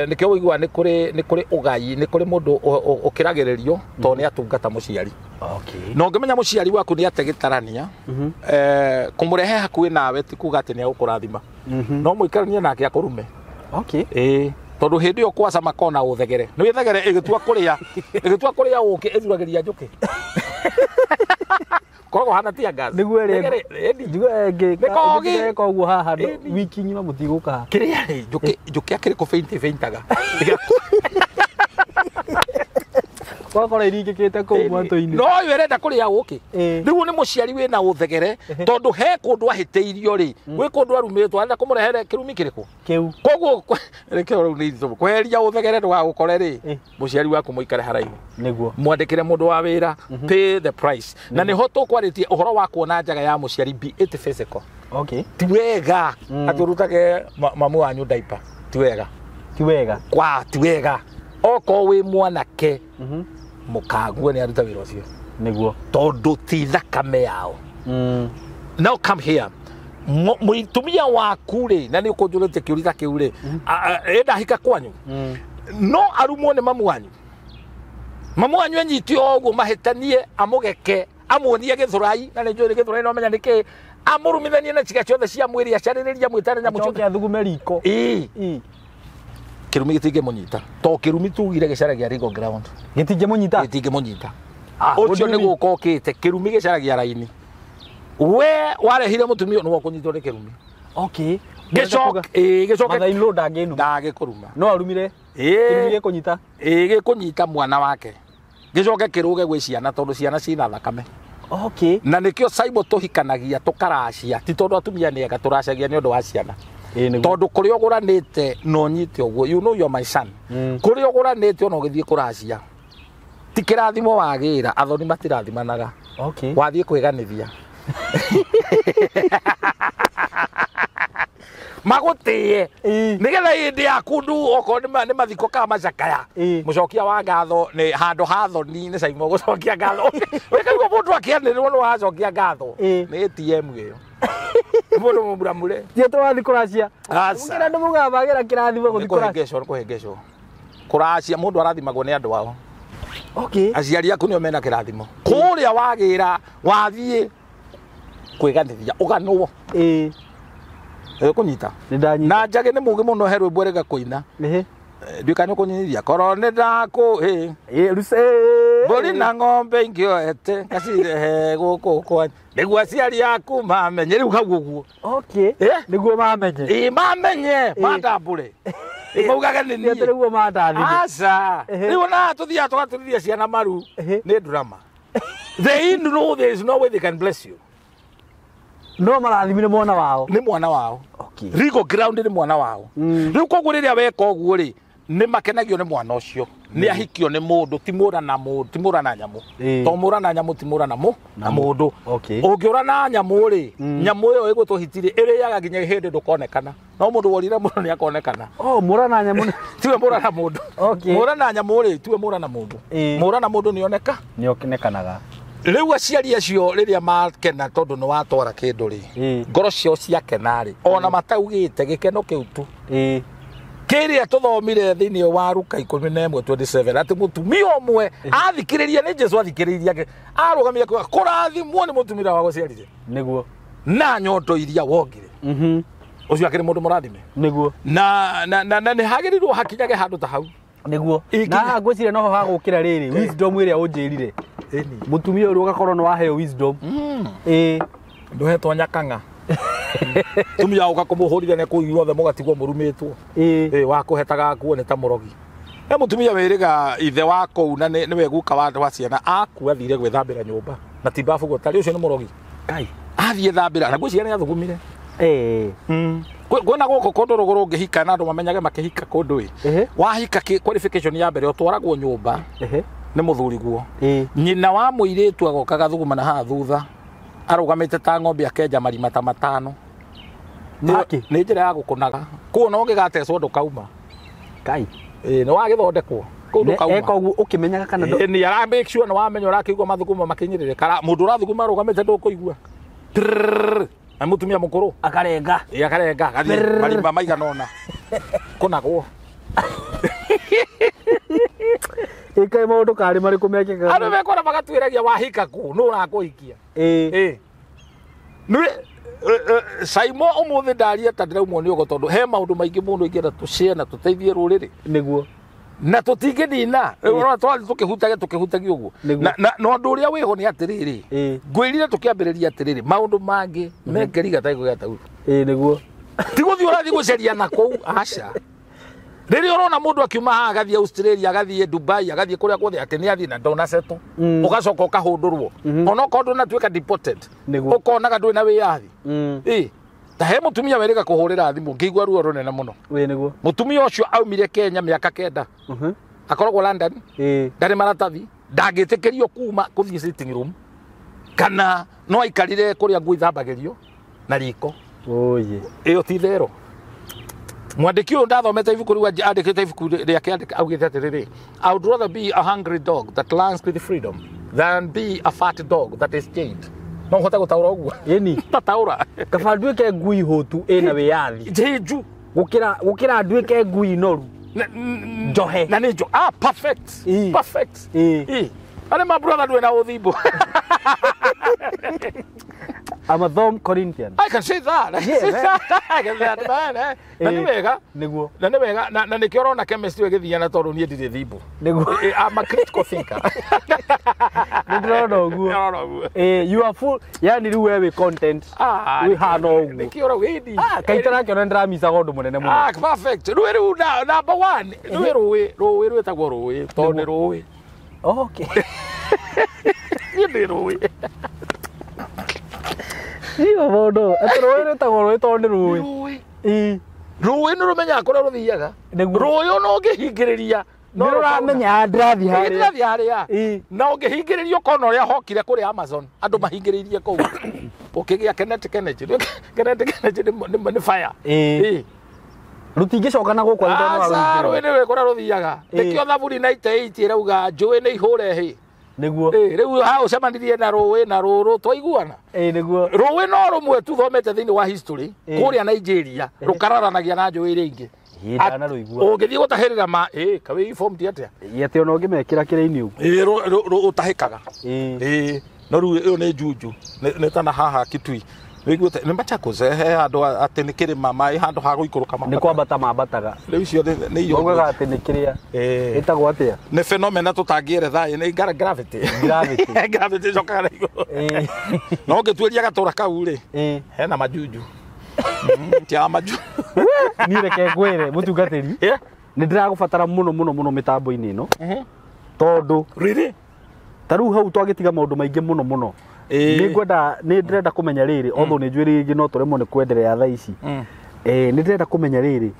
Nĩkĩo ũiguaga nĩ kũrĩ ũgai, nĩ kũrĩ mũndũ ũkĩragĩrĩrio tondũ nĩ atungata mũciari. Okay. Na ũngĩmenya mũciari waku nĩ ategĩtarania, kũmũrehe hakuhĩ nawe ti kuga atĩ nĩ agũkũrathima. No mũikaranie nake akũrume. Okay. Ĩĩ, tondũ hĩndĩ ĩyo kwacama kona ũthegere. Nĩ wĩthegere ĩgĩtua kũrĩa, ĩgĩtua kũrĩa ũkĩ ĩthuragĩria njũkĩ. Koragwo hana tear gas. Nĩguo ĩrĩa Thegere, ĩni. Nĩguo ĩngĩ Nĩ kogi. ĩka ũguo haha Ĩni. wiki ng'ima mũtigũka haha. Kĩrĩa rĩ, njũkĩ akĩrĩ kũ faint faintaga. Wakora iringĩkĩte kũu mwatũ-inĩ. No ũyũ arenda kũrĩa ũkĩ. Ĩĩ. Rĩu nĩ mũciari wĩna ũthegere tondũ he kũndũ ahĩtĩirio rĩ, gwĩ kũndũ arumĩtwo, arenda kũmũrehere kĩrumi kĩrĩkũ? Kĩu. Koguo reke rĩu nĩ iritũ. Kweheria ũthegere ndũgagũkore rĩ, Ĩĩ. mũciari waku mũikare haraihu. Nĩguo. Mwandĩkĩre mũndũ wa wĩra, pay the price. Na nĩho tũkwarĩtie ũhoro wa kuona njaga ya mũciari, be it physical. Okay. Ti wega atĩ ũrutage mamu wanyu diaper. Ti wega. Ti wega. Kwa ti wega. Okorwo wĩ mwanake, mũkague nĩ aruta wĩra ũcio. Nĩguo. Tondũ ti thakame yao. Now come here. Mũtumia waku rĩ, na nĩ ũkũnjũrĩtie kĩũria ta kĩu rĩ, ĩ ndahika kwanyu, no arumwo nĩ mamu wanyu. Mamu wanyu anyitio o ũguo mahĩtanie, amũgeke, amuonie gĩthũrai, na nĩ njũĩ gĩthũrai no menya nĩkĩ, amũrumithanie na ciĩga ciothe cia mwĩrĩ, acarĩrĩrie mwĩtane nyamũ Acoke ciothe. athugume riko. Ĩĩ. Ĩĩ. Kĩrumi gĩtingĩmũnyita. To kĩrumi tugire gĩcaragia legal ground. Gĩtingĩmũnyita. Gĩtingĩmũnyita. Ah, Ũcio what do you nĩ mean? gũka ũkĩte, kĩrumi gĩcaragia raini. We warehire mũtumia nĩwe ũkũnyitwo nĩ kĩrumi. Okay. Gĩcoke, ĩĩ, gĩcoke Mother-in-law ndangĩnuma. ndagĩkũruma. No arumire. Kĩrumi Ĩĩ, gĩkũnyita. ĩĩ, gĩkũnyita mwana wake. Gĩcoke kĩrũge gwĩ ciana tondũ ciana ciina thakame. Okay. Na nĩkĩo Saimo tũhikanagia tũkaracia, ti tondũ atumia nĩ ega, tũracagia nĩ ũndũ wa ciana. Ĩĩ nĩguo. Tondũ kũrĩa ũgũranĩte na ũnyite ũguo, you know you are my son. Kũrĩa ũgũranĩte ona ũgĩthiĩ kũracia, ti kĩrathimo wagĩra, athoni matirathimanaga. Okay. Wathiĩ kwĩganithia. Magũtĩe. Ĩĩ. Nĩgetha hĩndĩ ya kundu okorwo nĩ mathiko kana macakaya, Ĩĩ. mũcokia wa ngatho nĩ handũ ha thoni nĩ Saimo gũcokia ngatho. Wĩkaigua mũndũ akĩanĩrĩrwo nĩ wacokia ngatho. Ĩĩ. Nĩ ATM ĩyo. Mũndũ mũmuramure. Tie tũrathiĩ kũracia. Aca. Ũkĩra andũ maugaga magĩra kĩrathimo Nĩ gũthiĩ kũracia. kũhĩngĩcwo, nĩ kũhĩngĩcwo. Kũracia mũndũ arathimagwo nĩ andũ ao. Okay. Aciari aku nĩo mena kĩrathimo. Kũrĩa wagĩra wathiĩ kwĩganithia ũganwo. Ĩĩ. Kũnyita. Nĩ ndanyita. Na njage nĩ mũgĩ mũno he rwĩmbo rĩga kũina. Ĩhĩ. Nduĩka nĩ ũkũnyinithia. Korwo nĩ ndakũhĩ. Ĩĩ ruce. Mbũri na ng'ombe ingĩoete ngacirehe gũkũ kwanyu. Nĩguo aciari aku mamenye. Rĩu hau ũguo. Okay. Eh? Nĩguo mamenye. Ĩĩ mamenye mandambũre. Maugage nĩ Ti atĩ niĩ. nĩguo mandathime. Aca. Ehe. Rĩu ona tũthiaga tũgaturithia ciana maru. Ehe. Nĩ drama. They know there is no way they can bless you. No marathimire mwana wao. Nĩ mwana wao. Okay. Legal ground nĩ mwana wao. Rĩu koguo rĩrĩa weka ũguo rĩ, nĩ makenagio nĩ mwana ũcio. Nĩ ahikio nĩ mũndũ, ti mũra na mũndũ, ti mũra na nyamũ. Ĩĩ. To mũra na nyamũ, ti mũra na mũ, na mũndũ. Okay. Ũngĩũra na nyamũ rĩ, nyamũ ĩyo ĩgũtwo hiti rĩ, ĩrĩaga nginya hĩndĩ ndũkonekana. No mũndũ worire mũno nĩ akonekana. Oh, mũra na nyamũ. Tiwe mũra na mũndũ. Okay. Mũra na nyamũ rĩ, tiwe mũra na mũndũ. Ĩĩ. Mũra na mũndũ nĩoneka. Nĩ onekanaga. Rĩu aciari acio rĩrĩa makena tondũ nĩ watwara kĩndũ rĩ, Ĩĩ. ngoro ciao ciakena rĩ, ona mataugĩte gĩkeno kĩu tu. Ĩĩ. Kĩrĩa tũthomire thĩinĩ wa Luka 11:27 atĩ mũtumia ũmwe athikĩrĩria nĩ Jesũ athikĩrĩirie ake, arũgamire kuga kũrathimwo nĩ mũtumia wa gũciarire Nĩguo. na nyondo iria wongire. Ũcio akĩrĩ mũndũ mũrathime. Nĩguo. Na nĩ hagĩrĩirwo hakinyage handũ ta hau. Nĩguo. Ĩĩ, Na haha ngwĩciria noho hagũkĩra rĩrĩ wisdom ĩrĩa ũnjĩrire. Mũtumia ũrĩa ũgakorwo nĩ waheo wisdom. Ĩĩ. Ndũhetwo nyakang'a. Tumia ũka kũmũhũrithania kũu inyuothe mũgatigwo mũrumĩtwo. Ĩĩ. Ĩĩ wakũhetaga nguo nĩ ta mũrogi. He mũtumia wĩrĩga ithe wa kũu na nĩwe guka wa ciana akua athire gwĩthambĩra nyũmba na ti babu gũtarĩ, ũcio nĩ mũrogi. Kai. Athiĩ thambĩra na ngwĩciria nĩ athugumire. Ĩĩ. Kwĩna gũkũ kũndũ rũgũrũ ũngĩhika na andũ mamenyage makĩhika kũndũ ĩ. Ehe. Wahika qualification ya mbere ũtwaragwo nyũmba Ehe. nĩ mũthuriguo. Ĩĩ. Nyina wa mũirĩtu agoka gathuguma na haha thutha arũgamĩte ta ng'ombe akenja marima ta matano. Nĩkĩ? Nĩ njĩra ya gũkũnaga. Kũu ona ũngĩgatecwo ndũkauma. Kai. Ĩĩ nĩ wagĩthondekwo. Kũu ndũkauma. Eka ũguo ũkĩmenyaga kana ndũ. Ĩĩ nĩ ara make sure nĩ wamenya ũrakĩigua mathuguma makĩnyĩrĩrĩka. Mũndũ ũrathuguma arũgamĩte ndũkũigua. Trrrr. Na mũtumia mũkũrũ. Akarenga. Ĩĩ akarenga agathiĩ marima maigana ũna. Kũnagwo. Ĩkaĩ maũndũ karĩ marĩkũ mekĩkaga. Andũ mekora magatuĩragia wahika kũ, nũ ũrakũhikia. Ĩĩ. Ĩĩ. Nĩ Saimo ũmũthĩ ndaria ta ndĩraumwo nĩ ũgo tondũ he maũndũ maingĩ mũno ingĩenda tũshare na tũteithie rũrĩrĩ. Nĩguo. Na tũtingĩnina. Rĩu ũrona tũrathiĩ tũkĩhutagia ũguo. Nĩguo. Na ũndũ ũrĩa wĩho nĩ atĩrĩrĩ. Ĩĩ. Ngwĩrire tũkĩambĩrĩria atĩrĩrĩ, maũndũ mangĩ mekeriga ta gũgĩa tau. Ĩĩ nĩguo. Ti gũthiĩ ũrathiĩ gũcaria na kũu, aca. Rĩrĩa ũrona mũndũ akiuma haha agathiĩ Australia, agathiĩ Dubai, agathiĩ kũrĩa guothe atĩ nĩ athiĩ na ndonasetwo, ũgacoka ũkahũndũrwo, onokorwo ndũnatuĩka deported, Nĩguo. ũkonaga ndũrĩ na wĩyathi. Mm. Ĩ ta he mũtumia werĩga kũhũrĩra thimũ ngĩigua ruo rũnene mũno. Ĩĩ nĩguo. Mũtumia ũcio aumire Kenya mĩaka 9, akoragwo London, Ĩĩ. ndarĩ maratathi, ndangĩtĩkĩrio kuma kũthiĩ sitting room, kana no aikarire kũrĩa nguo ithambagĩrio na riko. Oye. Ĩyo ti therũ. Mwandĩki ũyũ ndathomete ibuku rĩu andĩkĩte ibuku rĩake augĩte atĩrĩrĩ, I would rather be a hungry dog that learns with freedom than be a fat dog that is chained. No ũhote gũtaũra ũguo? Ĩni. Tataũra. Kaba nduĩke ngui hũtu ĩna wĩyathi. Njĩnju. Gũkĩra nduĩke ngui noru. Njohe. Na nĩ njo. Ah, perfect. Ĩ. Perfect. Ĩ. Ĩ. Arĩ ma brother ndũrĩ na ũthimbo. I'm a Thom Corinthian. I can say that. I can Yeah, say man. that. I can say that, man. Eh. Na nĩ Ĩ. wega. Nĩguo. Na nĩ wega na nĩkĩo ũrona chemistry ĩgĩthiana tondũ niĩ ndirĩ thimbo. Nĩguo. I'm a critical thinker. Nĩ ndĩrona ũguo. Ndĩrona ũguo. Eh, you are full. Yani rĩu we wĩ content. Ah, Wĩ hana ũguo. nĩkĩo ũrauga ĩndi. Ah, kaita rakĩona nĩndĩramicaga ũndũ mũnene mũno. Ah, perfect. Rũĩ rĩu na number 1. Rũĩ rũĩ rwĩtagwo rũĩ tondũ nĩ rũĩ. Okay. Niĩ ndĩ rũĩ. Iyo mũndũ. Atĩ rũĩ rwĩtagwo rũĩ tondũ nĩ rũĩ. Rũĩ. Ĩ. Rũĩ nĩ rũmenyaga kũrĩa rũthiaga. Nĩguo. Rũĩ ona ũngĩhingĩrĩria Nĩ rũramenya ndĩrathiĩ harĩa. ndĩrathiĩ harĩa. Ĩ. Na ũngĩhingĩrĩria ũkona ũrĩa hokire kũrĩa Amazon, andũ mahingĩrĩirie kũu. Ũkĩgĩa kinetic energy. Kinetic energy nĩ fire. Ĩ. Ĩ. Rũtingĩcoka na gũkũ atĩ tondũ no Aca, rũĩ rũingĩrwo. nĩ rũĩ kũrĩa rũthiaga. Ĩ. Nĩkĩo thaburi 98 ĩrauga njũĩ nĩ ihũre hĩ. Nĩguo. Ĩ, rĩu ha ũcemanirie na rũĩ na rũrũ twaiguana. Ĩ nĩguo. Rũĩ no rũmwe tu thomete thĩinĩ wa history Ĩ. kũrĩa Nigeria rũkararanagia na njũĩ iria ingĩ. Ĩ ndanarũigua. Ũngĩthiĩ gũtahĩrĩra ma ĩ kawĩ informed atĩa? Ĩ atĩ ona ũngĩmekĩra kĩrĩa-inĩ ũguo. Ĩ ũtahĩkaga. Ĩ. Ĩ no rĩu ĩyo nĩ Juju nĩ tana haha Kitui. Wĩiguĩte nĩ Machakos he handũ atĩ nĩ kĩrĩma maĩ handũ ha gũikũrũka Nĩ mambataga. kwambata mambataga. Rĩu icio nĩ irio. Maugaga atĩ nĩ kĩrĩa. Ĩ. Ĩtagwo atĩa? Nĩ phenomena tũtangĩeretha nĩ gravity. Gravity. Gravity ĩcokaga na igũrũ. Ĩ. No ũngĩtuĩria gatũra kau rĩ Ĩ. hena majuju. Tia majuju. Niĩ reke ngwĩre mũtungatĩri. Yeah. Nĩ ndĩragũbatara mũno mũno mũno mĩtambo-inĩ ĩno. Tondũ Really? ta rĩu hau twagĩtiga maũndũ maingĩ mũno mũno. Ĩ. Nĩ ngwenda nĩ ndĩrenda kũmenya rĩrĩ although nĩ njũĩ rĩngĩ no tũremwo nĩ kwenderea thaa ici. Nĩ ndĩrenda kũmenya rĩrĩ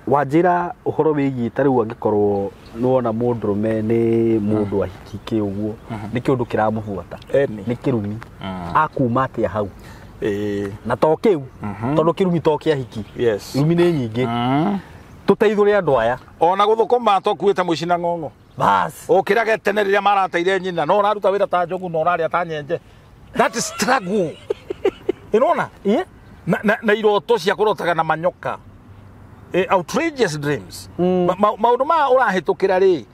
wanjĩra ũhoro wĩgiĩ ta rĩu angĩkorwo nĩ wona mũndũrũme nĩ mũndũ ahikike ũguo nĩ kĩũndũ kĩramũbuata Eni. nĩ kĩrumi akuma atĩa hau Ĩ. na to kĩu tondũ kĩrumi to kĩa hiki Yes. irumi nĩ nyingĩ tũteithũre andũ aya Ona gũthũkũma twakuĩte mũici na ng'ong'o. bas Ũkĩrage tene rĩrĩa marateire nyina no ũraruta wĩra ta njogu na ũrarĩa ta nyenje. That is struggle. Ĩrona? Ĩ? Na iroto cia kũrotaga na manyoka. Outrageous dreams. Maũndũ maya ũrahĩtũkĩra rĩ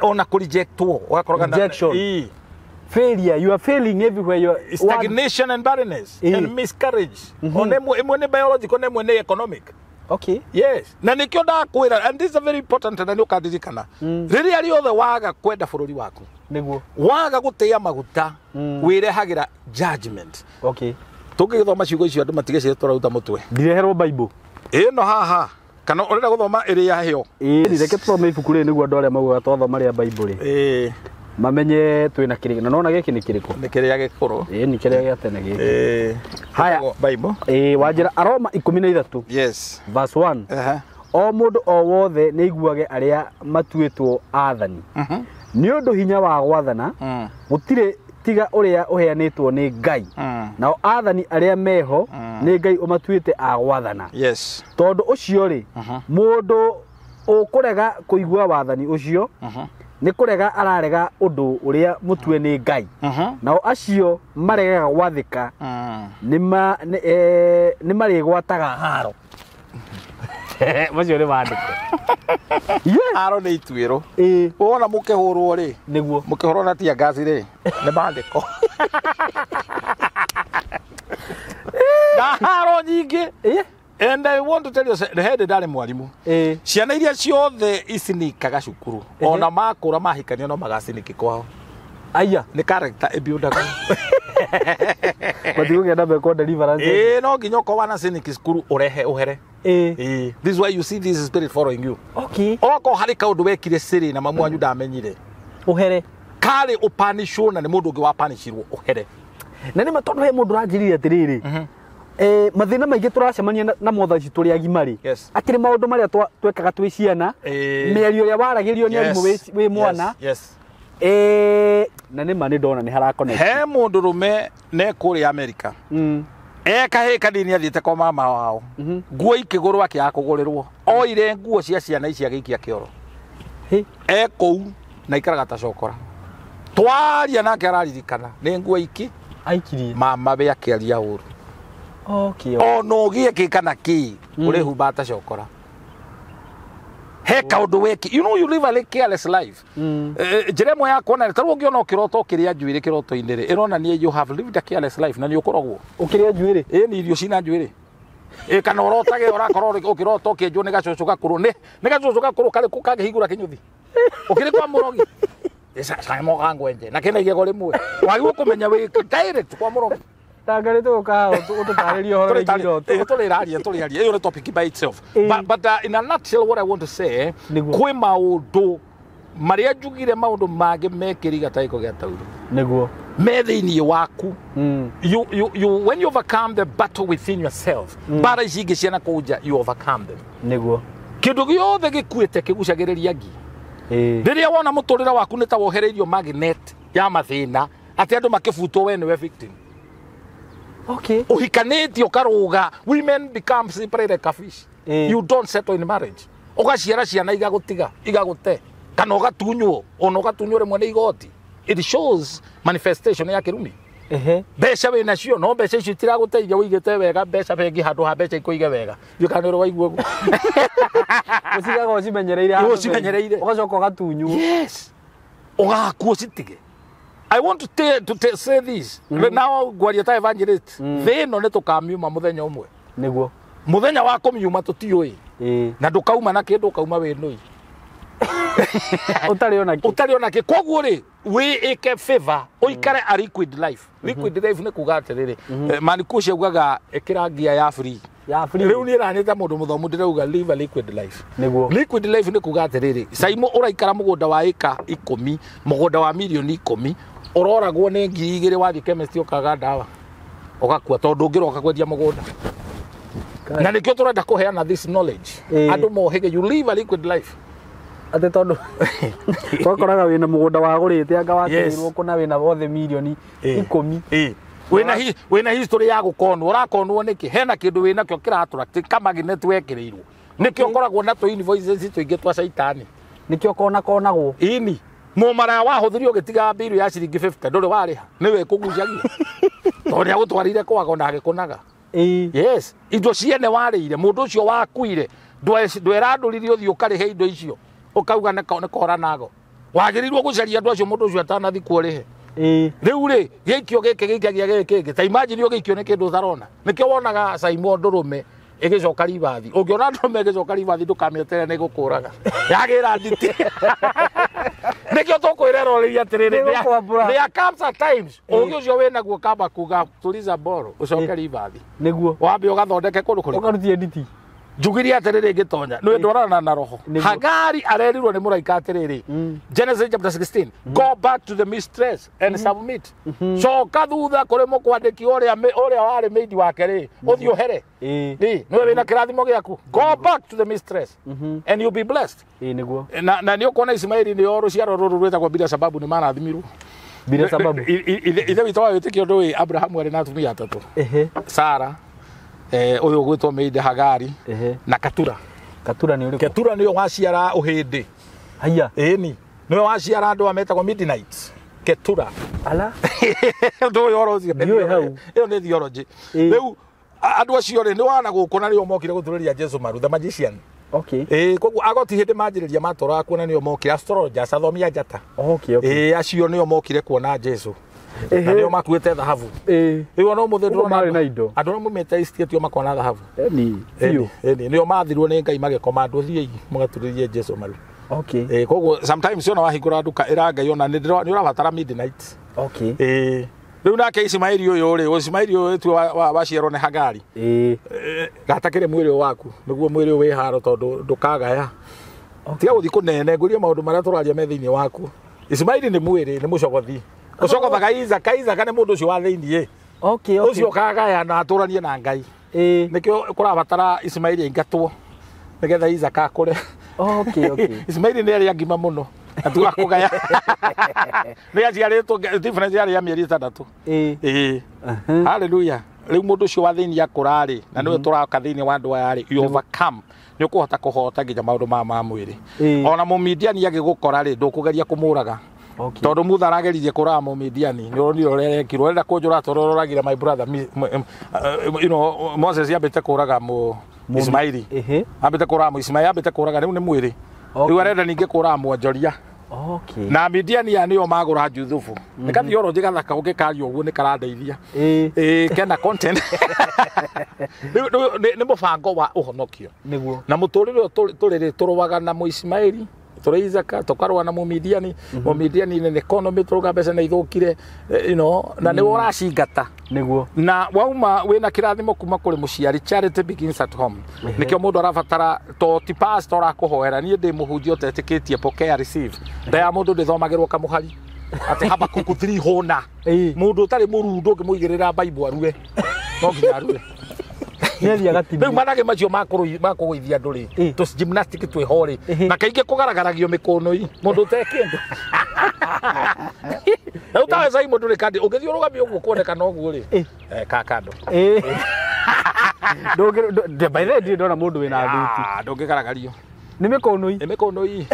ona kũ rejectwo ũgakoroga na Rejection. Ĩ. Failure, you are failing everywhere you are Stagnation and barrenness Ĩ. and miscarriage. Ona ĩmwe nĩ biological na ĩmwe nĩ economic. Okay. Yes. Na nĩkĩo ndakwĩra and this is a very important na nĩ ũkandirikana. Rĩrĩa rĩothe waga kwenda bũrũri waku, Nĩguo. waga gũtĩĩa maguta, wĩrehagĩra judgment. Okay. Tũngĩgĩthoma ciugo icio andũ matigeciria tũraruta mũtwe. Ndireherwo Bible. Ĩno haha kana ũrenda gũthoma ĩrĩa hĩo. Ĩĩ, reke tũthome ibuku rĩrĩ nĩguo andũ arĩa maugaga twathoma rĩa Bible rĩ Ĩĩ, mamenye twĩna kĩrĩkũ na nona gĩkĩ nĩ kĩrĩkũ. nĩ kĩrĩa gĩkũrũ. Ĩĩ nĩ kĩrĩa gĩa tene gĩkĩ. Ĩĩ. Haya. Bible. Ĩĩ wanjĩra Aroma 13 Yes. verse 1. Aha. O mũndũ o wothe nĩ aiguage arĩa matuĩtwo aathani. Nĩ ũndũ hinya wa gwathana gũtirĩ tiga ũrĩa ũheanĩtwo nĩ Ngai. Nao aathani arĩa meho nĩ Ngai ũmatuĩte a gwathana. Yes. Tondũ ũcio rĩ mũndũ ũkũrega kũigua wathani ũcio nĩ kũrega ararega ũndũ ũrĩa mũtue nĩ Ngai. Nao acio maregaga gwathĩka nĩ marĩgwataga haro. Macio nĩ maandĩko. Yes. Haro nĩ ituĩro. Ĩĩ Wona mũkĩhũrwo rĩ, nĩguo. mũkĩhũrwo na tear gas rĩ, nĩ maandĩko. Na haro nyingĩ. Ĩĩ. And I want to tell you, hĩndĩ ndarĩ mwarimũ. Ĩĩ. Ciana iria ciothe icinikaga cukuru ona makũra mahikania no magaciniki kwao. Aya. Nĩ character ĩbuildagwo. Matigũgĩa mekwo deliverance. Ĩĩ, no nginya ũkorwo wanacinic cukuru ũrehe ũhere. Ĩĩ. Ĩĩ, this is why you see this spirit following you. Okay. Okorwo harĩ kaũndũ wekire siri na mamu wanyu ndamenyire, Ũhere. karĩ ũpanishwo na nĩ mũndũ ũngĩ wapanishirwo, ũhere. Na nĩ ma, tondũ he mũndũ ũranjĩrire atĩrĩrĩ, mathĩna maingĩ tũracemania namo thaa ici tũrĩ agima rĩ, akĩrĩ maũndũ marĩa twekaga twĩ ciana, mĩario ĩrĩa waragĩrio nĩ arimũ wĩ mwana. Na nĩ ma nĩ ndona nĩ hara-connect. He mũndũ rũme ne kũrĩa Amerika, ekahĩ kanini athiĩte kwa mama wao, nguo ikĩgũrwo akĩaga kũgũrĩrwo, oire nguo cia ciana ici agĩikia kĩoro. Hĩ. E kũu na ikaraga ta cokora, twaria nake araririkana nĩ nguo iki Aikirie. Mama we akĩaria ũru. Ona ũgĩe kĩ kana kĩ, ũrĩhumba ta cokora. He kaũndũ weki, you know, you live a careless life. Njĩra ĩmwe ya kuona, ta rĩu ũngĩona ũkĩrota ũkĩrĩa njuĩrĩ kĩroto-inĩ rĩ, ĩronania you have lived a careless life na nĩ ũkoragwo Ũkĩrĩa njuĩrĩ? Ĩ, nĩ irio cina njuĩrĩ. Ĩ, kana ũrotage ũrakorwo ũkĩrota ũkĩenjwo nĩ gacũcũ gakũrũ, nĩ gacũcũ gakũrũ karĩkũ kangĩhingũra kĩnyũthi ũkĩrĩ kwa mũrogi cang'oga ngwenje na kĩna igego rĩmwe, wagĩrĩirwo kũmenya wĩ direct kwa mũrogi. Tanga nĩ tũgũka haha ũtũtarĩrie ũhoro wĩgiĩ iroto. Tũrĩraria, tũrĩaria, ĩyo nĩ topic by itself. But in a nutshell, what I want to say, Nĩguo. kwĩ maũndũ marĩa njugire, maũndũ mangĩ mekĩriga ta gĩko gĩa tauro me thĩinĩ waku. You, when you overcome the battle within yourself, mbara ici ingĩ ciana kũu nja, you overcome them. Kĩndũ gĩothe gĩkuĩte kĩgucagĩrĩria ngi. Rĩrĩa wona mũtũrĩre waku nĩ ta wohereirio magnet ya mathĩna, atĩ andũ makĩbutwo we nĩwe victim. Ũhikanĩtie ũkarũga, women become slippery like a fish. You don't settle in marriage, ũgaciara ciana igagũtiga, igagũte, kana ũgatunywo, ona ũgatunywo rĩmwe nĩ igoti. It shows manifestation ya kĩrumi. Mbeca wĩ nacio, no mbeca icio itiragũteithia. Ũigĩte wega mbeca bengi handũ ha mbeca ikũige wega. Ndiũĩ kana nĩ ũrĩ waigua ũguo. Ũcigaga ũcimenyereire handũ Ũcimenyereire. Ũgacoka ũgatunywo. Yes, ũgakuo citige. I want to say this now, ngwaria ta evangelist. Thĩ ĩno nĩ tũkamiuma mũthenya ũmwe. Mũthenya wa kũmiuma tũtiũĩ. Na ndũkauma na kĩndũ, ũkauma wĩ nũi. Ũtarĩ ona kĩ. Ũtarĩ ona kĩ. Koguo rĩ, wĩĩke favor ũikare a liquid life. Liquid life nĩ kuga atĩrĩrĩ, manikuci augaga ĩkĩra ngia ya free. Ya free. Rĩu niĩ ranĩte mũndũ mũthomu, ndĩrauga live a liquid life. Liquid life nĩ kuga atĩrĩrĩ, Caimo, ũraikara mũgũnda wa ĩka 10, mũgũnda wa mirioni 10, ũroragwo nĩ 2000, wathiĩ chemist ũkaga ndawa, ũgakua, tondũ ũngĩroka kwendia mũgũnda. Na nĩkĩo tũrenda kũheana this knowledge, andũ mohĩge, you live a liquid life. Atĩ tondũ twakoraga wĩna mũgũnda wagũrĩte anga watigĩrwo kũna wĩna wothe mirioni 10. Wĩna history ya gũkonwo, ũrakonwo nĩkĩ? Hena kĩndũ wĩnakĩo kĩratũra kamagnet wekĩrĩirwo, nĩkĩo ũkoragwo na tũ invoices tũingĩ twa caitani. Nĩkĩo kona konagwo. Ini mũmaraya wahũthĩrio ũgĩtiga mbiru ya ciringi 50, ndũrĩ warĩha, nĩwe kũgucagia tondũ nĩagũtwarire kwaga ona agĩkũnaga. Yes, indo ciene warĩire mũndũ ũcio wakuire, ndwerandũrire ũthiĩ ũkarĩhe indo icio, ũkauga nĩ kora nago. Wagĩrĩirwo gũcaria andũ acio mũndũ ũcio atanathikwo ũrĩhe. Rĩu rĩ, gĩikio gĩkĩ gĩikagia gĩkĩ kĩngĩ. Ta imagine ũgĩikio nĩ kĩndũ ũtarona. Nĩkĩo wonaga Saimo ndũrũme ĩgĩcoka ribathi. Ũngĩona ndũrũme ĩgĩcoka ribathi, ndũkamĩeterere, nĩ ĩgũkũraga yagĩra nditi. Nĩkĩo tũkwĩra eroreri atĩrĩrĩ, Nĩĩgũkwambũra. there comes a times ũgĩ ũcio wĩnaguo kamba kuga tuliza mboro, ũcoke ribathi. Wambe ũgathondeke kũndũ kũrĩkũ. Ũkarutie nditi. Njugirie atĩrĩrĩ, ngĩtonya nĩ ndwarana na roho. Hagari arerirwo nĩ mũraika atĩrĩrĩ, Genesis chapter 16, go back to the mistress and submit. Coka thutha kũrĩ mũkwandĩki ũrĩa ũrĩa warĩ maid wake rĩ, ũthiĩ ũhere. Rĩ nĩwe wĩna kĩrathimo gĩaku. Go back to the mistress and you'll be blessed. Na nĩ ũkuona Ismaili nĩo rũciaro rũrũ rwĩtagwo bila sababu, nĩ marathimirwo. Bila sababu. Ithe witũ wa wĩtĩkio, ndũĩ Abrahamu arĩ na atumia atatũ? Sara, ũyũ ũgwĩtwo maid Hagari, na Katura. Katura nĩ ũrĩkũ? Ketura nĩyo waciara ũhĩndĩ. Haiya. Ĩni nĩwe waciara andũ a metagwo midnight Ketura. Ala. Ndũĩ ũhoro ũcio? Ndiũĩ hau. Ĩyo nĩ theology. Rĩu andũ acio rĩ, nĩ wana gũkũ na nĩo mokire gũturĩria Jesu maru, the magician. Ĩĩ, koguo agoti hĩndĩ manjĩrĩria matũraga kuona nĩo mokire, astrologers, athomi a njata. Ĩĩ, acio nĩo mokire kuona Jesu na nĩo makuĩte thahabu. Rĩu ona ũmũthĩ Ũguo ndĩrona marĩ na indo. andũ arĩa maumĩte East tio makona thahabu. Eni biũ. Ĩni nĩo mathirwo nĩ Ngai magĩkoma andũ, thiĩi mũgaturĩrie Jesu maru. Koguo sometimes ona wahingũra nduka ĩra Ngai ona nĩ ũrabatara midnight. Rĩu nake Ismaili ũyũ rĩ, Ismaili ũyũ tu waciarwo nĩ Hagari. Gatakĩrĩ mwĩrĩ ũyũ waku nĩguo mwĩrĩ ũyũ wĩ haro tondũ ndũkagaya. Tiga gũthiĩ kũnene ngũrie maũndũ marĩa tũraria me thĩinĩ waku. Ismaili nĩ mwĩrĩ, nĩ mũcogothi. Ũcogothaga Isaka, Isaka nĩ mũndũ ũcio wa thĩinĩ. Okay, okay. Ũcio ũkagaya na atũranie na Ngai. Nĩkĩo kũrabatara Ismaili aingatwo nĩgetha Isaka akũre. Okay, okay. Ismaili nĩ arĩa ngima mũno atiga kũgaya. Nĩ aciarĩtwo difference yarĩ ya mĩeri 6. Hallelujah. Rĩu mũndũ ũcio wa thĩinĩ akũra rĩ, na nĩwe tũraka thĩinĩ wa andũ aya rĩ, you overcome. Nĩ ũkũhota kũhota nginya maũndũ ma mwĩrĩ. Ona Mũmidiani agĩgũkora rĩ, ndũkũgeria kũmũraga. Okay. Tondũ Mutha arageririe kũraga Mũmidiani, nĩ ũronire ũrĩa arekirwo. Ũrenda kũnjũraga tondũ ũroragire my brother. You know, Moses ambĩte kũraga Ismaili. Ambĩte kũraga Ismaili, ambĩte kũraga rĩu nĩ mwĩrĩ. Okay. Rĩu arenda ningĩ kũraga mwonjoria. Okay. Na Midiani aya nĩo magũra Juthubu. Nĩ kathiorojĩ gathaka ũngĩkaria ũguo nĩ karandeithia. Kena content. Rĩu nĩ mũbango wa ũhonokio. Nĩguo. Na mũtũrĩre ũyũ tũrĩ rĩ, tũrũaga na Mũismaeli, tũrĩ Isaka, tũkarũa na Mũmidiani. Mũmidiani nĩ economy tũrauga mbeca nĩ ithũkire, you know, na nĩwe ũracingata. Nĩguo. Na wauma wĩna kĩrathimo kuma kũrĩ mũciari, charity begins at home. Nĩkĩo mũndũ arabatara to ti pastor arakũhoera, niĩ ndĩ mũhunjia ũtetĩkĩtie pokea receive. Nda ya mũndũ ndĩthomagĩrwo kamũhari. Atĩ Habakuku 3 hũna. Mũndũ ũtarĩ mũruu ndũngĩmũigĩrĩra Bible arue. No nginya arue. Rĩu manage macio ma kũgũithia andũ rĩ, tũ gymnastic twĩho rĩ, na kaingĩ kũgaragaragio mĩkũnũi, mũndũ ũtekĩndũ. Rĩu tawe cai mũndũ rĩ kandi ũngĩthiĩ ũrũgamie ũguo kuonekana ũguo rĩ, ka kando. By the way, ndirĩ ndona mũndũ wĩna thuti. Ndũngĩgaragario. Nĩ mĩkũnũi. Nĩ mĩkũnũi.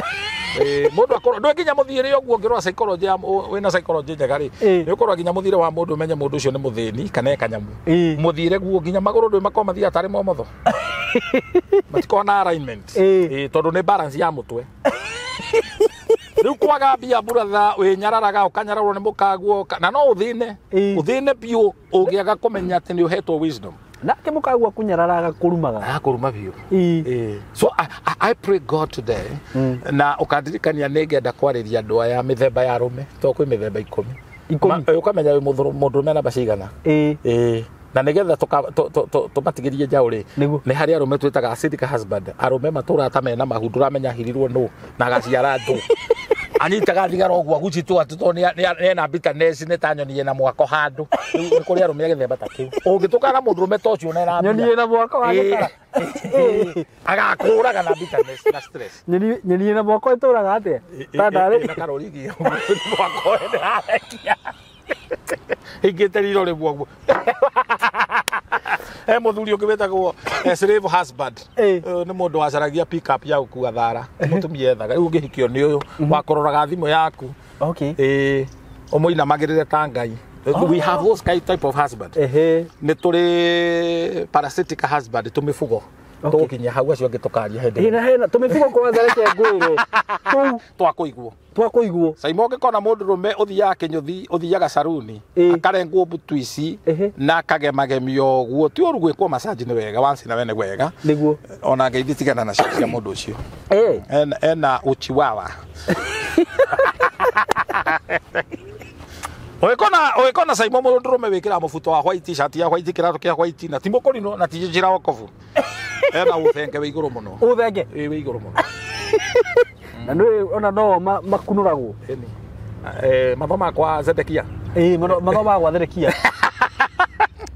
Mũndũ akorwo ndũĩ nginya mũthiĩre ũguo ũngĩrora psychology ya wĩna psychology njega rĩ, nĩ ũkorwo nginya mũthiĩre wa mũndũ ũmenye mũndũ ũcio nĩ mũthĩni kana e kanyamũ. Mũthiĩre guo nginya magũrũ ndũĩ makorwo mathiaga tarĩ momotho. Matikoragwo na alignment. Tondũ nĩ balance ya mũtwe. Rĩu kwaga mbia buratha wĩnyararaga ũkanyararwo nĩ mũkaguo na no ũthĩne. Ũthĩne biũ ũngĩaga kũmenya atĩ nĩ ũhetwo wisdom. Nake mũkaguo kũnyararaga kũrumaga. Kũruma biũ. So I pray God today na ũkandirikania nĩ ngenda kwarĩria andũ aya mĩthemba ya arũme tondũ kwĩ mĩthemba 10. Ũkamenya wĩ mũndũrũme namba cigana. Na nĩgetha tũmatigĩrie njaũ rĩ, nĩ harĩ arũme twĩtaga acidic husband, arũme matũraga ta mena mahu, ndũramenya ahirirwo nũ na agaciara ndũ. Anyitaga thigara ũguo agucitwo atĩ tondũ nĩ ena bitterness, nĩ ta nyoni ĩna mwako handũ. Rĩu nĩ kũrĩ arũme a gĩthemba ta kĩu. Ũngĩtũkana na mũndũrũme ta ũcio na ena mbia. Nyoni ĩna mwako wa gĩtara. Agakũraga na bitterness na stress. Nyoni ĩna mwako ĩtũraga atĩa? Ta ndarĩ. Ĩna karũrigi mwako ĩrarekia. Ingĩte riro rĩmwe ũguo. Mũthuri ũngĩ wĩtagwo slave husband. Nĩ mũndũ wacaragia pick up ya gũkua thara. Mũtumia ethaga. Rĩu ũngĩhikio nĩ ũyũ wakũroraga thimũ yaku. Okay. Ũmũinamagĩrĩre ta Ngai. We have those kind type of husband. Nĩ tũrĩ parasitic husband, tũmĩbugo. Tũgũkinya hau acio angĩ tũkaria hĩndĩ. Hena hena tũmĩbugo kwanza reke ngwĩre. Tũu twakũiguo. Twakũiguo. Saimo ũngĩkona mũndũrũme ũthiaga kĩnyũthi, ũthiaga saruni, akarengwo mbutu ici, na akagemagemio ũguo, ti ũru gwĩkwo massage nĩ wega, once na wene wega. Nĩguo. Ona ngeithi tigana nacio cia mũndũ ũcio. Ena uchiwawa. Ũgĩkona Saimo mũndũrũme wĩkĩraga mũbuto wa white, shirt ya white, kĩratũ kĩa white, na ti mũkũrinũ, na ti njĩra wokobu. Ena ũthenge wĩ igũrũ mũno. Ũthenge? Ĩ, wĩ igũrũ mũno. Na nĩ ona no makunũragwo. Ĩni. Mathomaga kwa Zedekia. Mathomaga gwa Zedekia.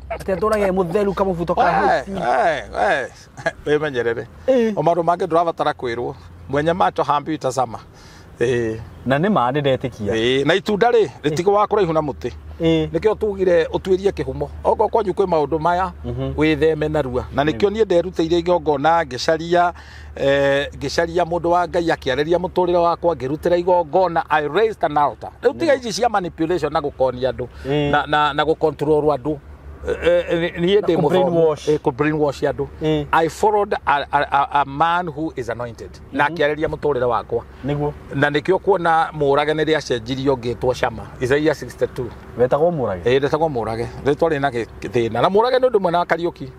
Atĩ atũrage mũtheru kamũbuto ka white. Wĩmenyerere. O maũndũ mangĩ ndũrabatara kwĩrwo. Mwenye macho hambi tazama. Na nĩ ma nĩ ndetĩkia. Na itunda rĩ, rĩtigũaga kũraihu na mũtĩ. Nĩkĩo tugire ũtuĩrie kĩhumo. Okorwo kwanyu kwĩ maũndũ maya, wĩtheme narua. Na nĩkĩo niĩ nderutĩire igongona, ngĩcaria mũndũ wa Ngai akĩarĩria mũtũrĩre wakwa, ngĩrutĩra igongona, I raised an altar. Rĩu tiga ici cia manipulation na gũkonia andũ, na gũcontrol andũ. Niĩ ndĩ Na mũthomu. kũ-brainwash. Kũ-brainwash andũ. I followed a man who is anointed. Na akĩarĩria mũtũrĩre wakwa. Nĩguo. Na nĩkĩo kuona Mũrage nĩ rĩacenjirio ngĩtwo Shama. Isaiah 62. Wetagwo Mũrage? Ndetagwo Mũrage. Rĩtwa rĩna thĩna. Na Mũrage nĩ ũndũ mwena wa Kariũki.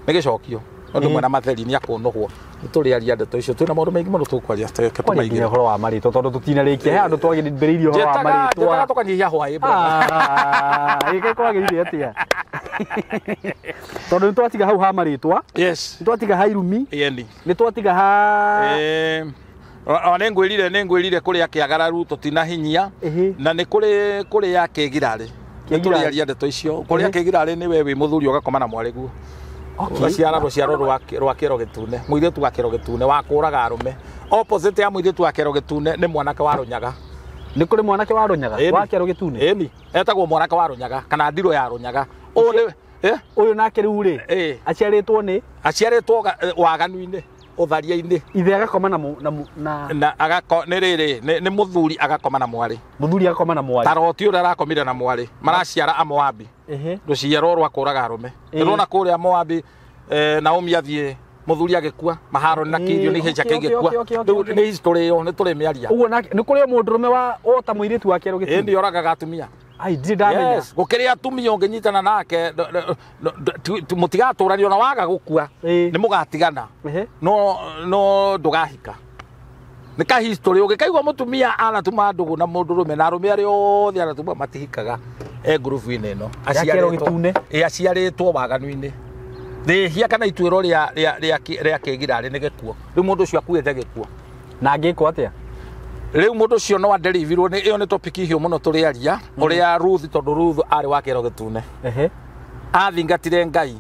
Nĩ gĩcokio. Ũndũ mwena matheri nĩ akũnũhwo. Nĩ tũrĩaria ndeto icio twĩna maũndũ maingĩ mũno tũkwaria tũke Kwaria nginya tũmaigĩre. ũhoro wa marĩtwa tondũ tũtinarĩkia he handũ twagĩrĩirie ũhoro wa Njĩtaga marĩtwa. tũkanyihia hwaĩ brother. Ah, ĩĩ kwagĩrĩire atĩa? Tondũ nĩ twatiga hau ha marĩtwa, Yes. nĩ twatiga ha irumi, Yeni. nĩ twatiga ha O nĩ ngwĩrire kũrĩa kĩagararu tũtinahinyia Ĩhĩ. na nĩ kũrĩ kũrĩa kĩgirarĩ. Nĩ Kĩgirarĩ. tũrĩaria ndeto icio. Kũrĩa Ĩhĩ. kĩgirarĩ nĩ we wĩ mũthuri ũgakoma na mwarĩguo. Okay. Ũgaciara rũciaro rwa kĩero gĩtune, mũirĩtu wa kĩero gĩtune wa kũraga arũme. Opposite ya mũirĩtu wa kĩero gĩtune nĩ mwanake wa rũnyaga. Nĩ kũrĩ mwanake wa rũnyaga Ĩni. wa kĩero gĩtune. Ĩni, etagwo mwanake wa rũnyaga kana ndirũ ya rũnyaga. Ũyũ nĩ Ũyũ nake rĩu rĩ Ĩ. aciarĩtwo nĩ aciarĩtwo waganu-inĩ, ũtharia-inĩ. ithe agakoma na mũ- na mũ- na Na agako nĩ rĩrĩ nĩ mũthuri agakoma na mwarĩ. mũthuri agakoma na mwarĩ. Ta Loti ũrĩa arakomire na mwarĩ maraciara Amoabi. Ĩhĩ. Rũciaro rwa kũraga arũme. Ĩ. Nĩũrona kũrĩa Moabi Naomi athiĩ mũthuri agĩkua Maharoni na Kilioni Ĩ, ihĩ ciake okay, igĩkua. okay, okay, okay, Rĩu okay. nĩ history ĩyo nĩ tũrĩmĩaria. Ũguo nake nĩ kũrĩ o mũndũrũme wa ota mũirĩtu wa kĩero Ĩ gĩtune. nĩ oragaga atumia. Ai ndirĩ ndamenya. Yes, gũkĩrĩ atumia ũngĩnyitana nake mũtigatũrania ona waga gũkua Ĩ. nĩ mũgatigana Ĩhĩ. no ndũgahika. Nĩ ka history ũngĩkaigua mũtumia anatuma ndũgũ na mũndũrũme na arũme arĩa othe anatuma matihikaga e ngurubu-inĩ ĩno. Ya kĩero gĩtune. Ĩ aciarĩtwo waganu-inĩ. Rĩhia kana ituĩro rĩa kĩgirarĩ nĩ gĩkuo. Rĩu mũndũ ũcio akuĩte gĩkuo. Na angĩkwo atĩa? Rĩu mũndũ ũcio no aderivirwo nĩ ĩyo nĩ topic hiũ mũno tũrĩaria ũrĩa Ruth tondũ Ruth arĩ wa kĩero gĩtune. Ehe. Athingatire Ngai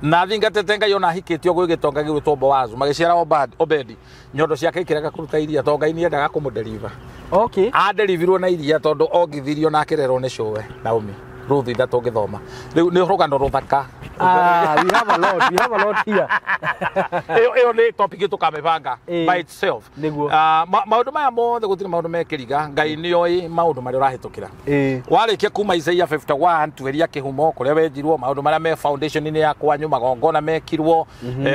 na athingatĩte Ngai ona ahikĩtio gwĩ gĩtonga gĩgwĩtwo Boazu magĩciara Obedi nyondo ciake ikĩrega kũruta iria tondũ Ngai nĩendaga kũmũderiva. Okay. Aderivirwo na iria tondũ ongithirio na akĩrerwo nĩ cũwe Naomi. Ruth ithatũ ũngĩthoma. Rĩu nĩ rũgano rũthaka. Ah, we have a lot, we have a lot here. Ĩyo nĩ topic tũkamĩbanga Ĩ. by itself. Nĩguo. Maũndũ maya mothe gũtirĩ maũndũ mekĩriga Ngai nĩoĩ maũndũ marĩa ũrahĩtũkĩra. Ĩ. Warĩkia kuma Isaiah 51 tuĩria kĩhumo kũrĩa wenjirwo maũndũ marĩa me foundation-inĩ ya kwanyu magongona mekirwo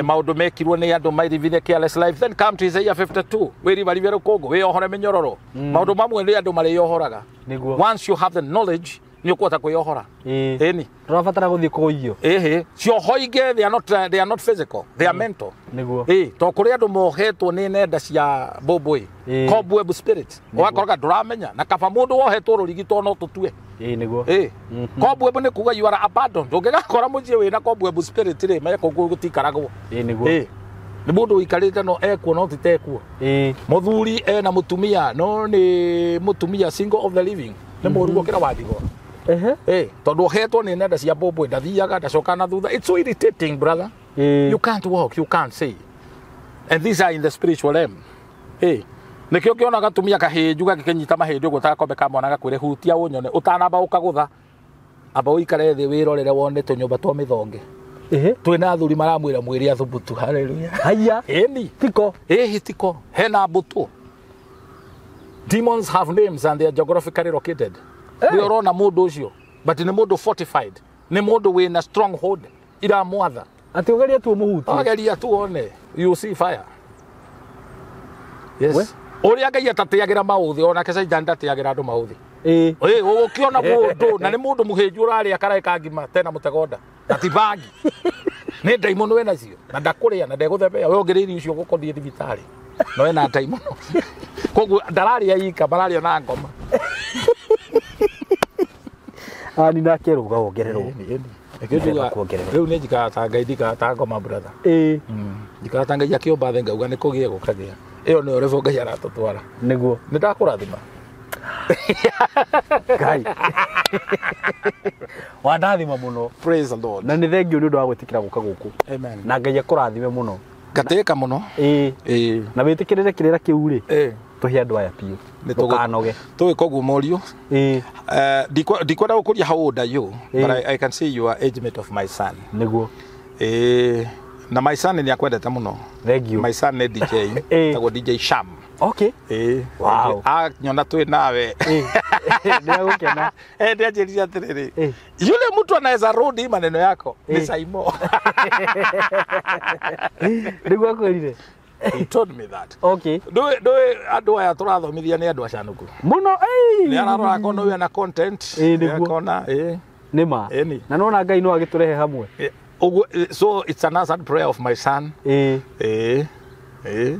maũndũ mekirwo nĩ andũ mairivire careless life then come to Isaiah 52 wĩribaribie rũkũngũ wĩyohore mĩnyororo maũndũ mamwe nĩ andũ marĩyohoraga. Nĩguo. Once you have the knowledge nĩ ũkũhota kwĩyohora. Ĩ. Ĩni. Tũrabatara gũthiĩ kũgũithio. Ĩhĩ cioho ingĩ they are not physical, they are mental. Nĩguo. Ĩ to kũrĩ andũ mohetwo nĩ nenda cia mbũmbũĩ Ĩ. cobweb spirit ũgakora ndũramenya na kaba mũndũ wohetwo rũrigi to no tũtue. Ĩ nĩguo. Ĩ cobweb nĩ kuga you are abandoned ũngĩgakora mũciĩ wĩna cobweb spirit rĩ menya kũu gũtikaragwo. Ĩ nĩguo. Ĩ nĩ mũndũ ũikarĩte no ekuo no ti tekuo. Ĩ. Mũthuri ena mũtumia no nĩ mũtumia single of the living nĩ mũru gũkĩra wa ndigwa. Ehe. Ĩ tondũ ohetwo nĩ nenda cia mbũmbũĩ ndathiaga ndacoka na thutha. It's so irritating brother. Ĩ. You can't walk, you can't see. And these are in the spiritual realm. Ĩ nĩkĩo kĩona gatumia kahĩnju gagĩkĩnyita mahĩndĩ ũguo ta gakombe ka mwana gakwĩre hutia ũnyone ũtanamba ũkagũtha amba ũikare thĩ wĩrorere wone tũnyũmba twa mĩthonge. Ĩhĩ. Twĩna athuri maramwĩra mwĩre athubutu. Haleluya. Haiya. Ĩni. Tiko. Ĩhi tiko hena mbũtũ. Demons have names and they are geographically located. Nĩ ũrona mũndũ ũcio but nĩ mũndũ fortified nĩ mũndũ wĩna stronghold iramwatha. Atĩ ũgerie tu ũmũhutie. Ageria tu one you see fire. We? Yes. Ũrĩa Ngai atatĩagĩra maũthĩ onake Caitani ndatĩagĩra andũ maũthĩ. Ĩ. Ĩ ũkĩona mũndũ na nĩ mũndũ mũhĩnju ũrarĩa karaĩ ka ngima tena mũtegonda na ti bangi nĩ ndaimono wĩ nacio na ndakũrĩa na ndegũthebea we ũngĩrĩa irio icio ũgũkothiĩ thibitarĩ no ena ndaimono koguo ndararĩa ika mararĩa na ngoma. Ani nake rũga wongererwo. Ĩni, ĩni. Nĩkĩo njugaga, Kuongererwo. rĩu nĩ njikaraga ta Ngai ndikaraga ta ngoma brother. Ĩ. Njikaraga ta Ngai akĩũmba thĩ ngauga nĩ kũgĩe gũkagĩa. Ĩyo nĩyo level Ngai aratũtwara. Nĩguo. Nĩ ndakũrathima. Ngai. Wandathima mũno. Praise the Lord. Na nĩ thengio nĩ ũndũ wa gwĩtĩkĩra gũka gũkũ. Amen. Na Ngai akũrathime mũno. Ngatĩĩka mũno. Ĩ. Ĩ. Na wĩtĩkĩrĩre kĩrĩra kĩu rĩ. Ĩ. Tũhe andũ aya biũ. Nĩ tũgũ- Ndũkanoge. Tũgĩka ũguo mũriũ. Ĩ. Ndikwenda gũkũria how old are you but I can see you are age mate of my son. Nĩguo. Ĩ. Na my son nĩ akwendete mũno. Thengio. My son nĩ DJ. Ĩ. Tagwo DJ Sham. Okay. Ĩ. Wow. Anyona twĩ nawe. Ĩ. Nĩ agũkena. Ndianjĩrire atĩrĩrĩ. Ĩ. Yule mtu anaweza rudi maneno yako ni Eh. Saimo. Nĩguo akwĩrire. He told me that. Okay. Ndũĩ andũ aya tũrathomithia nĩ andũ acanũku. Mũno. Ĩ. Nĩ ararora akona ũyũ ena content. Ĩ, nĩguo. Akona ĩ. Nĩ ma. Ĩni. Na nona Ngai no agĩtũrehe hamwe. Ĩ, Ũguo, so it's an answered prayer of my son. Ĩĩ, ĩĩ.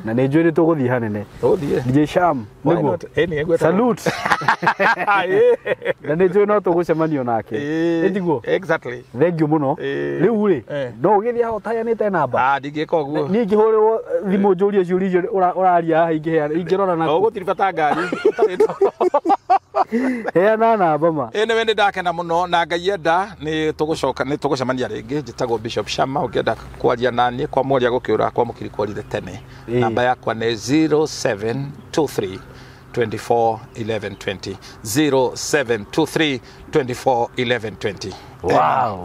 Na nĩ njũĩ nĩ tũgũthiĩ hanene. Tũthiĩ. DJ Sham. Why nĩguo? not? Ĩĩ, nĩ egwĩtagwo. Salute. Ĩĩ. Na nĩ njũĩ no tũgũcemanio nake. Ĩĩ. Ĩtiguo? Exactly. Thank you mũno. Ĩĩ. Rĩu rĩ, no ũgĩthiĩ haha ũtaheanĩte namba? Ah, ndingĩka ũguo. Niĩ ingĩhũrĩrwo thimũ njũrie ciũria icio ũraria haha, ingĩheana, ingĩrora na Ũgũtiribata ngari ũtarĩ. Heana namba ma. Ĩ nĩwe, nĩ ndakena mũno na Ngai enda nĩ tũgũcoka, nĩ tũgũcemania rĩngĩ. Njĩtagwo Bishop Shama. Ũngĩenda kwaria naniĩ, kwa mwaria gũkĩũra kwa mũkiri kwarire tene. Namba yakwa nĩ 0723 24 11 20, 0723 24 11 20. Wow,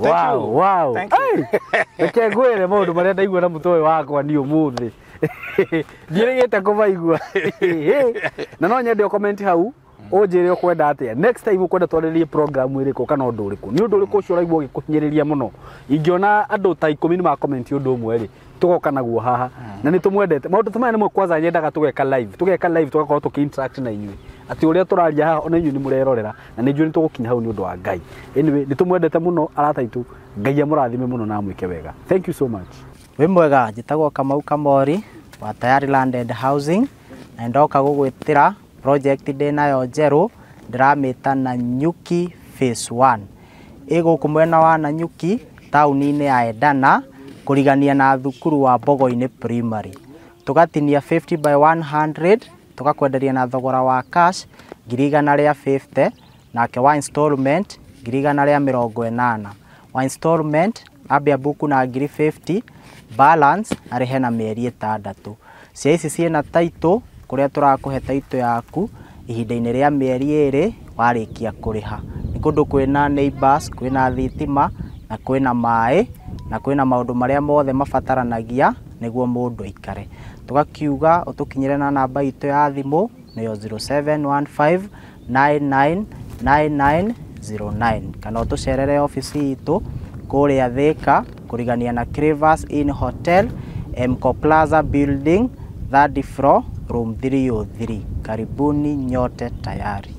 Thank wow, you. wow. Thank you. Hey, reke ngwĩre maũndũ marĩa ndaigua na mũtwe ũyũ wakwa niĩ ũmũthĩ. Ndiĩrĩgĩte kũmaigua. Na no nyende ũcomment hau ũnjĩre ũkwenda atĩa next time, ũkwenda twarĩrĩrie program ĩrĩkũ kana ũndũ ũrĩkũ. Nĩ ũndũ ũrĩkũ ũcio ũraigua ũgĩkũhinyĩrĩria mũno? Ingĩona andũ ta 10 nĩ macomment ũndũ ũmwe rĩ, tũgoka naguo haha na nĩ tũmwendete. Maũndũ ta maya nĩmo kwanza nyendaga tũgeka live, tũgeka live, tũgakorwo tũkĩ interact na inyuĩ, atĩ ũrĩa tũraria haha ona inyuĩ nĩ mũrerorera, na nĩ njũĩ nĩ tũgũkinya hau nĩ ũndũ wa Ngai. Anyway, nĩ tũmwendete mũno arata aitũ. Ngai amũrathime mũno na amwĩke wega. Thank you so much. Wĩ mwega, njĩtagwo Kamau Kamori wa Tayari Land and Housing, na ndoka gũgwĩtĩra project ndĩnayo njerũ, ndĩramĩta Nanyuki Phase 1. Ĩ gũkũ mwena wa Nanyuki, taũni-inĩ ya Edana, kũrigania na thukuru wa Mbogo-inĩ Primary. Tũgatinia 50 by 100, tũgakwenderia na thogora wa cash 150,000, nake wa installment 180,000. Wa installment ambia buku na 50,000, balance arĩhe na mĩeri 6. Cia ici ciĩna title, kũrĩa tũrakũhe title yaku ihinda-inĩ rĩa mĩeri 2 warĩkia kũrĩha. Nĩ kũndũ kwĩna neighbors, kwĩna thitima na kwĩna maĩ na kwĩna maũndũ marĩa mothe mabataranagia nĩguo mũndũ aikare. Tũgakiuga ũtũkinyĩre na namba itũ ya thimũ, nĩyo 0715999909, kana ũtũcerere obici itũ kũrĩa Thika, kũrigania na Cravers Inn Hotel, Mco Plaza Building, third floor, room 303. Karibuni nyote tayari.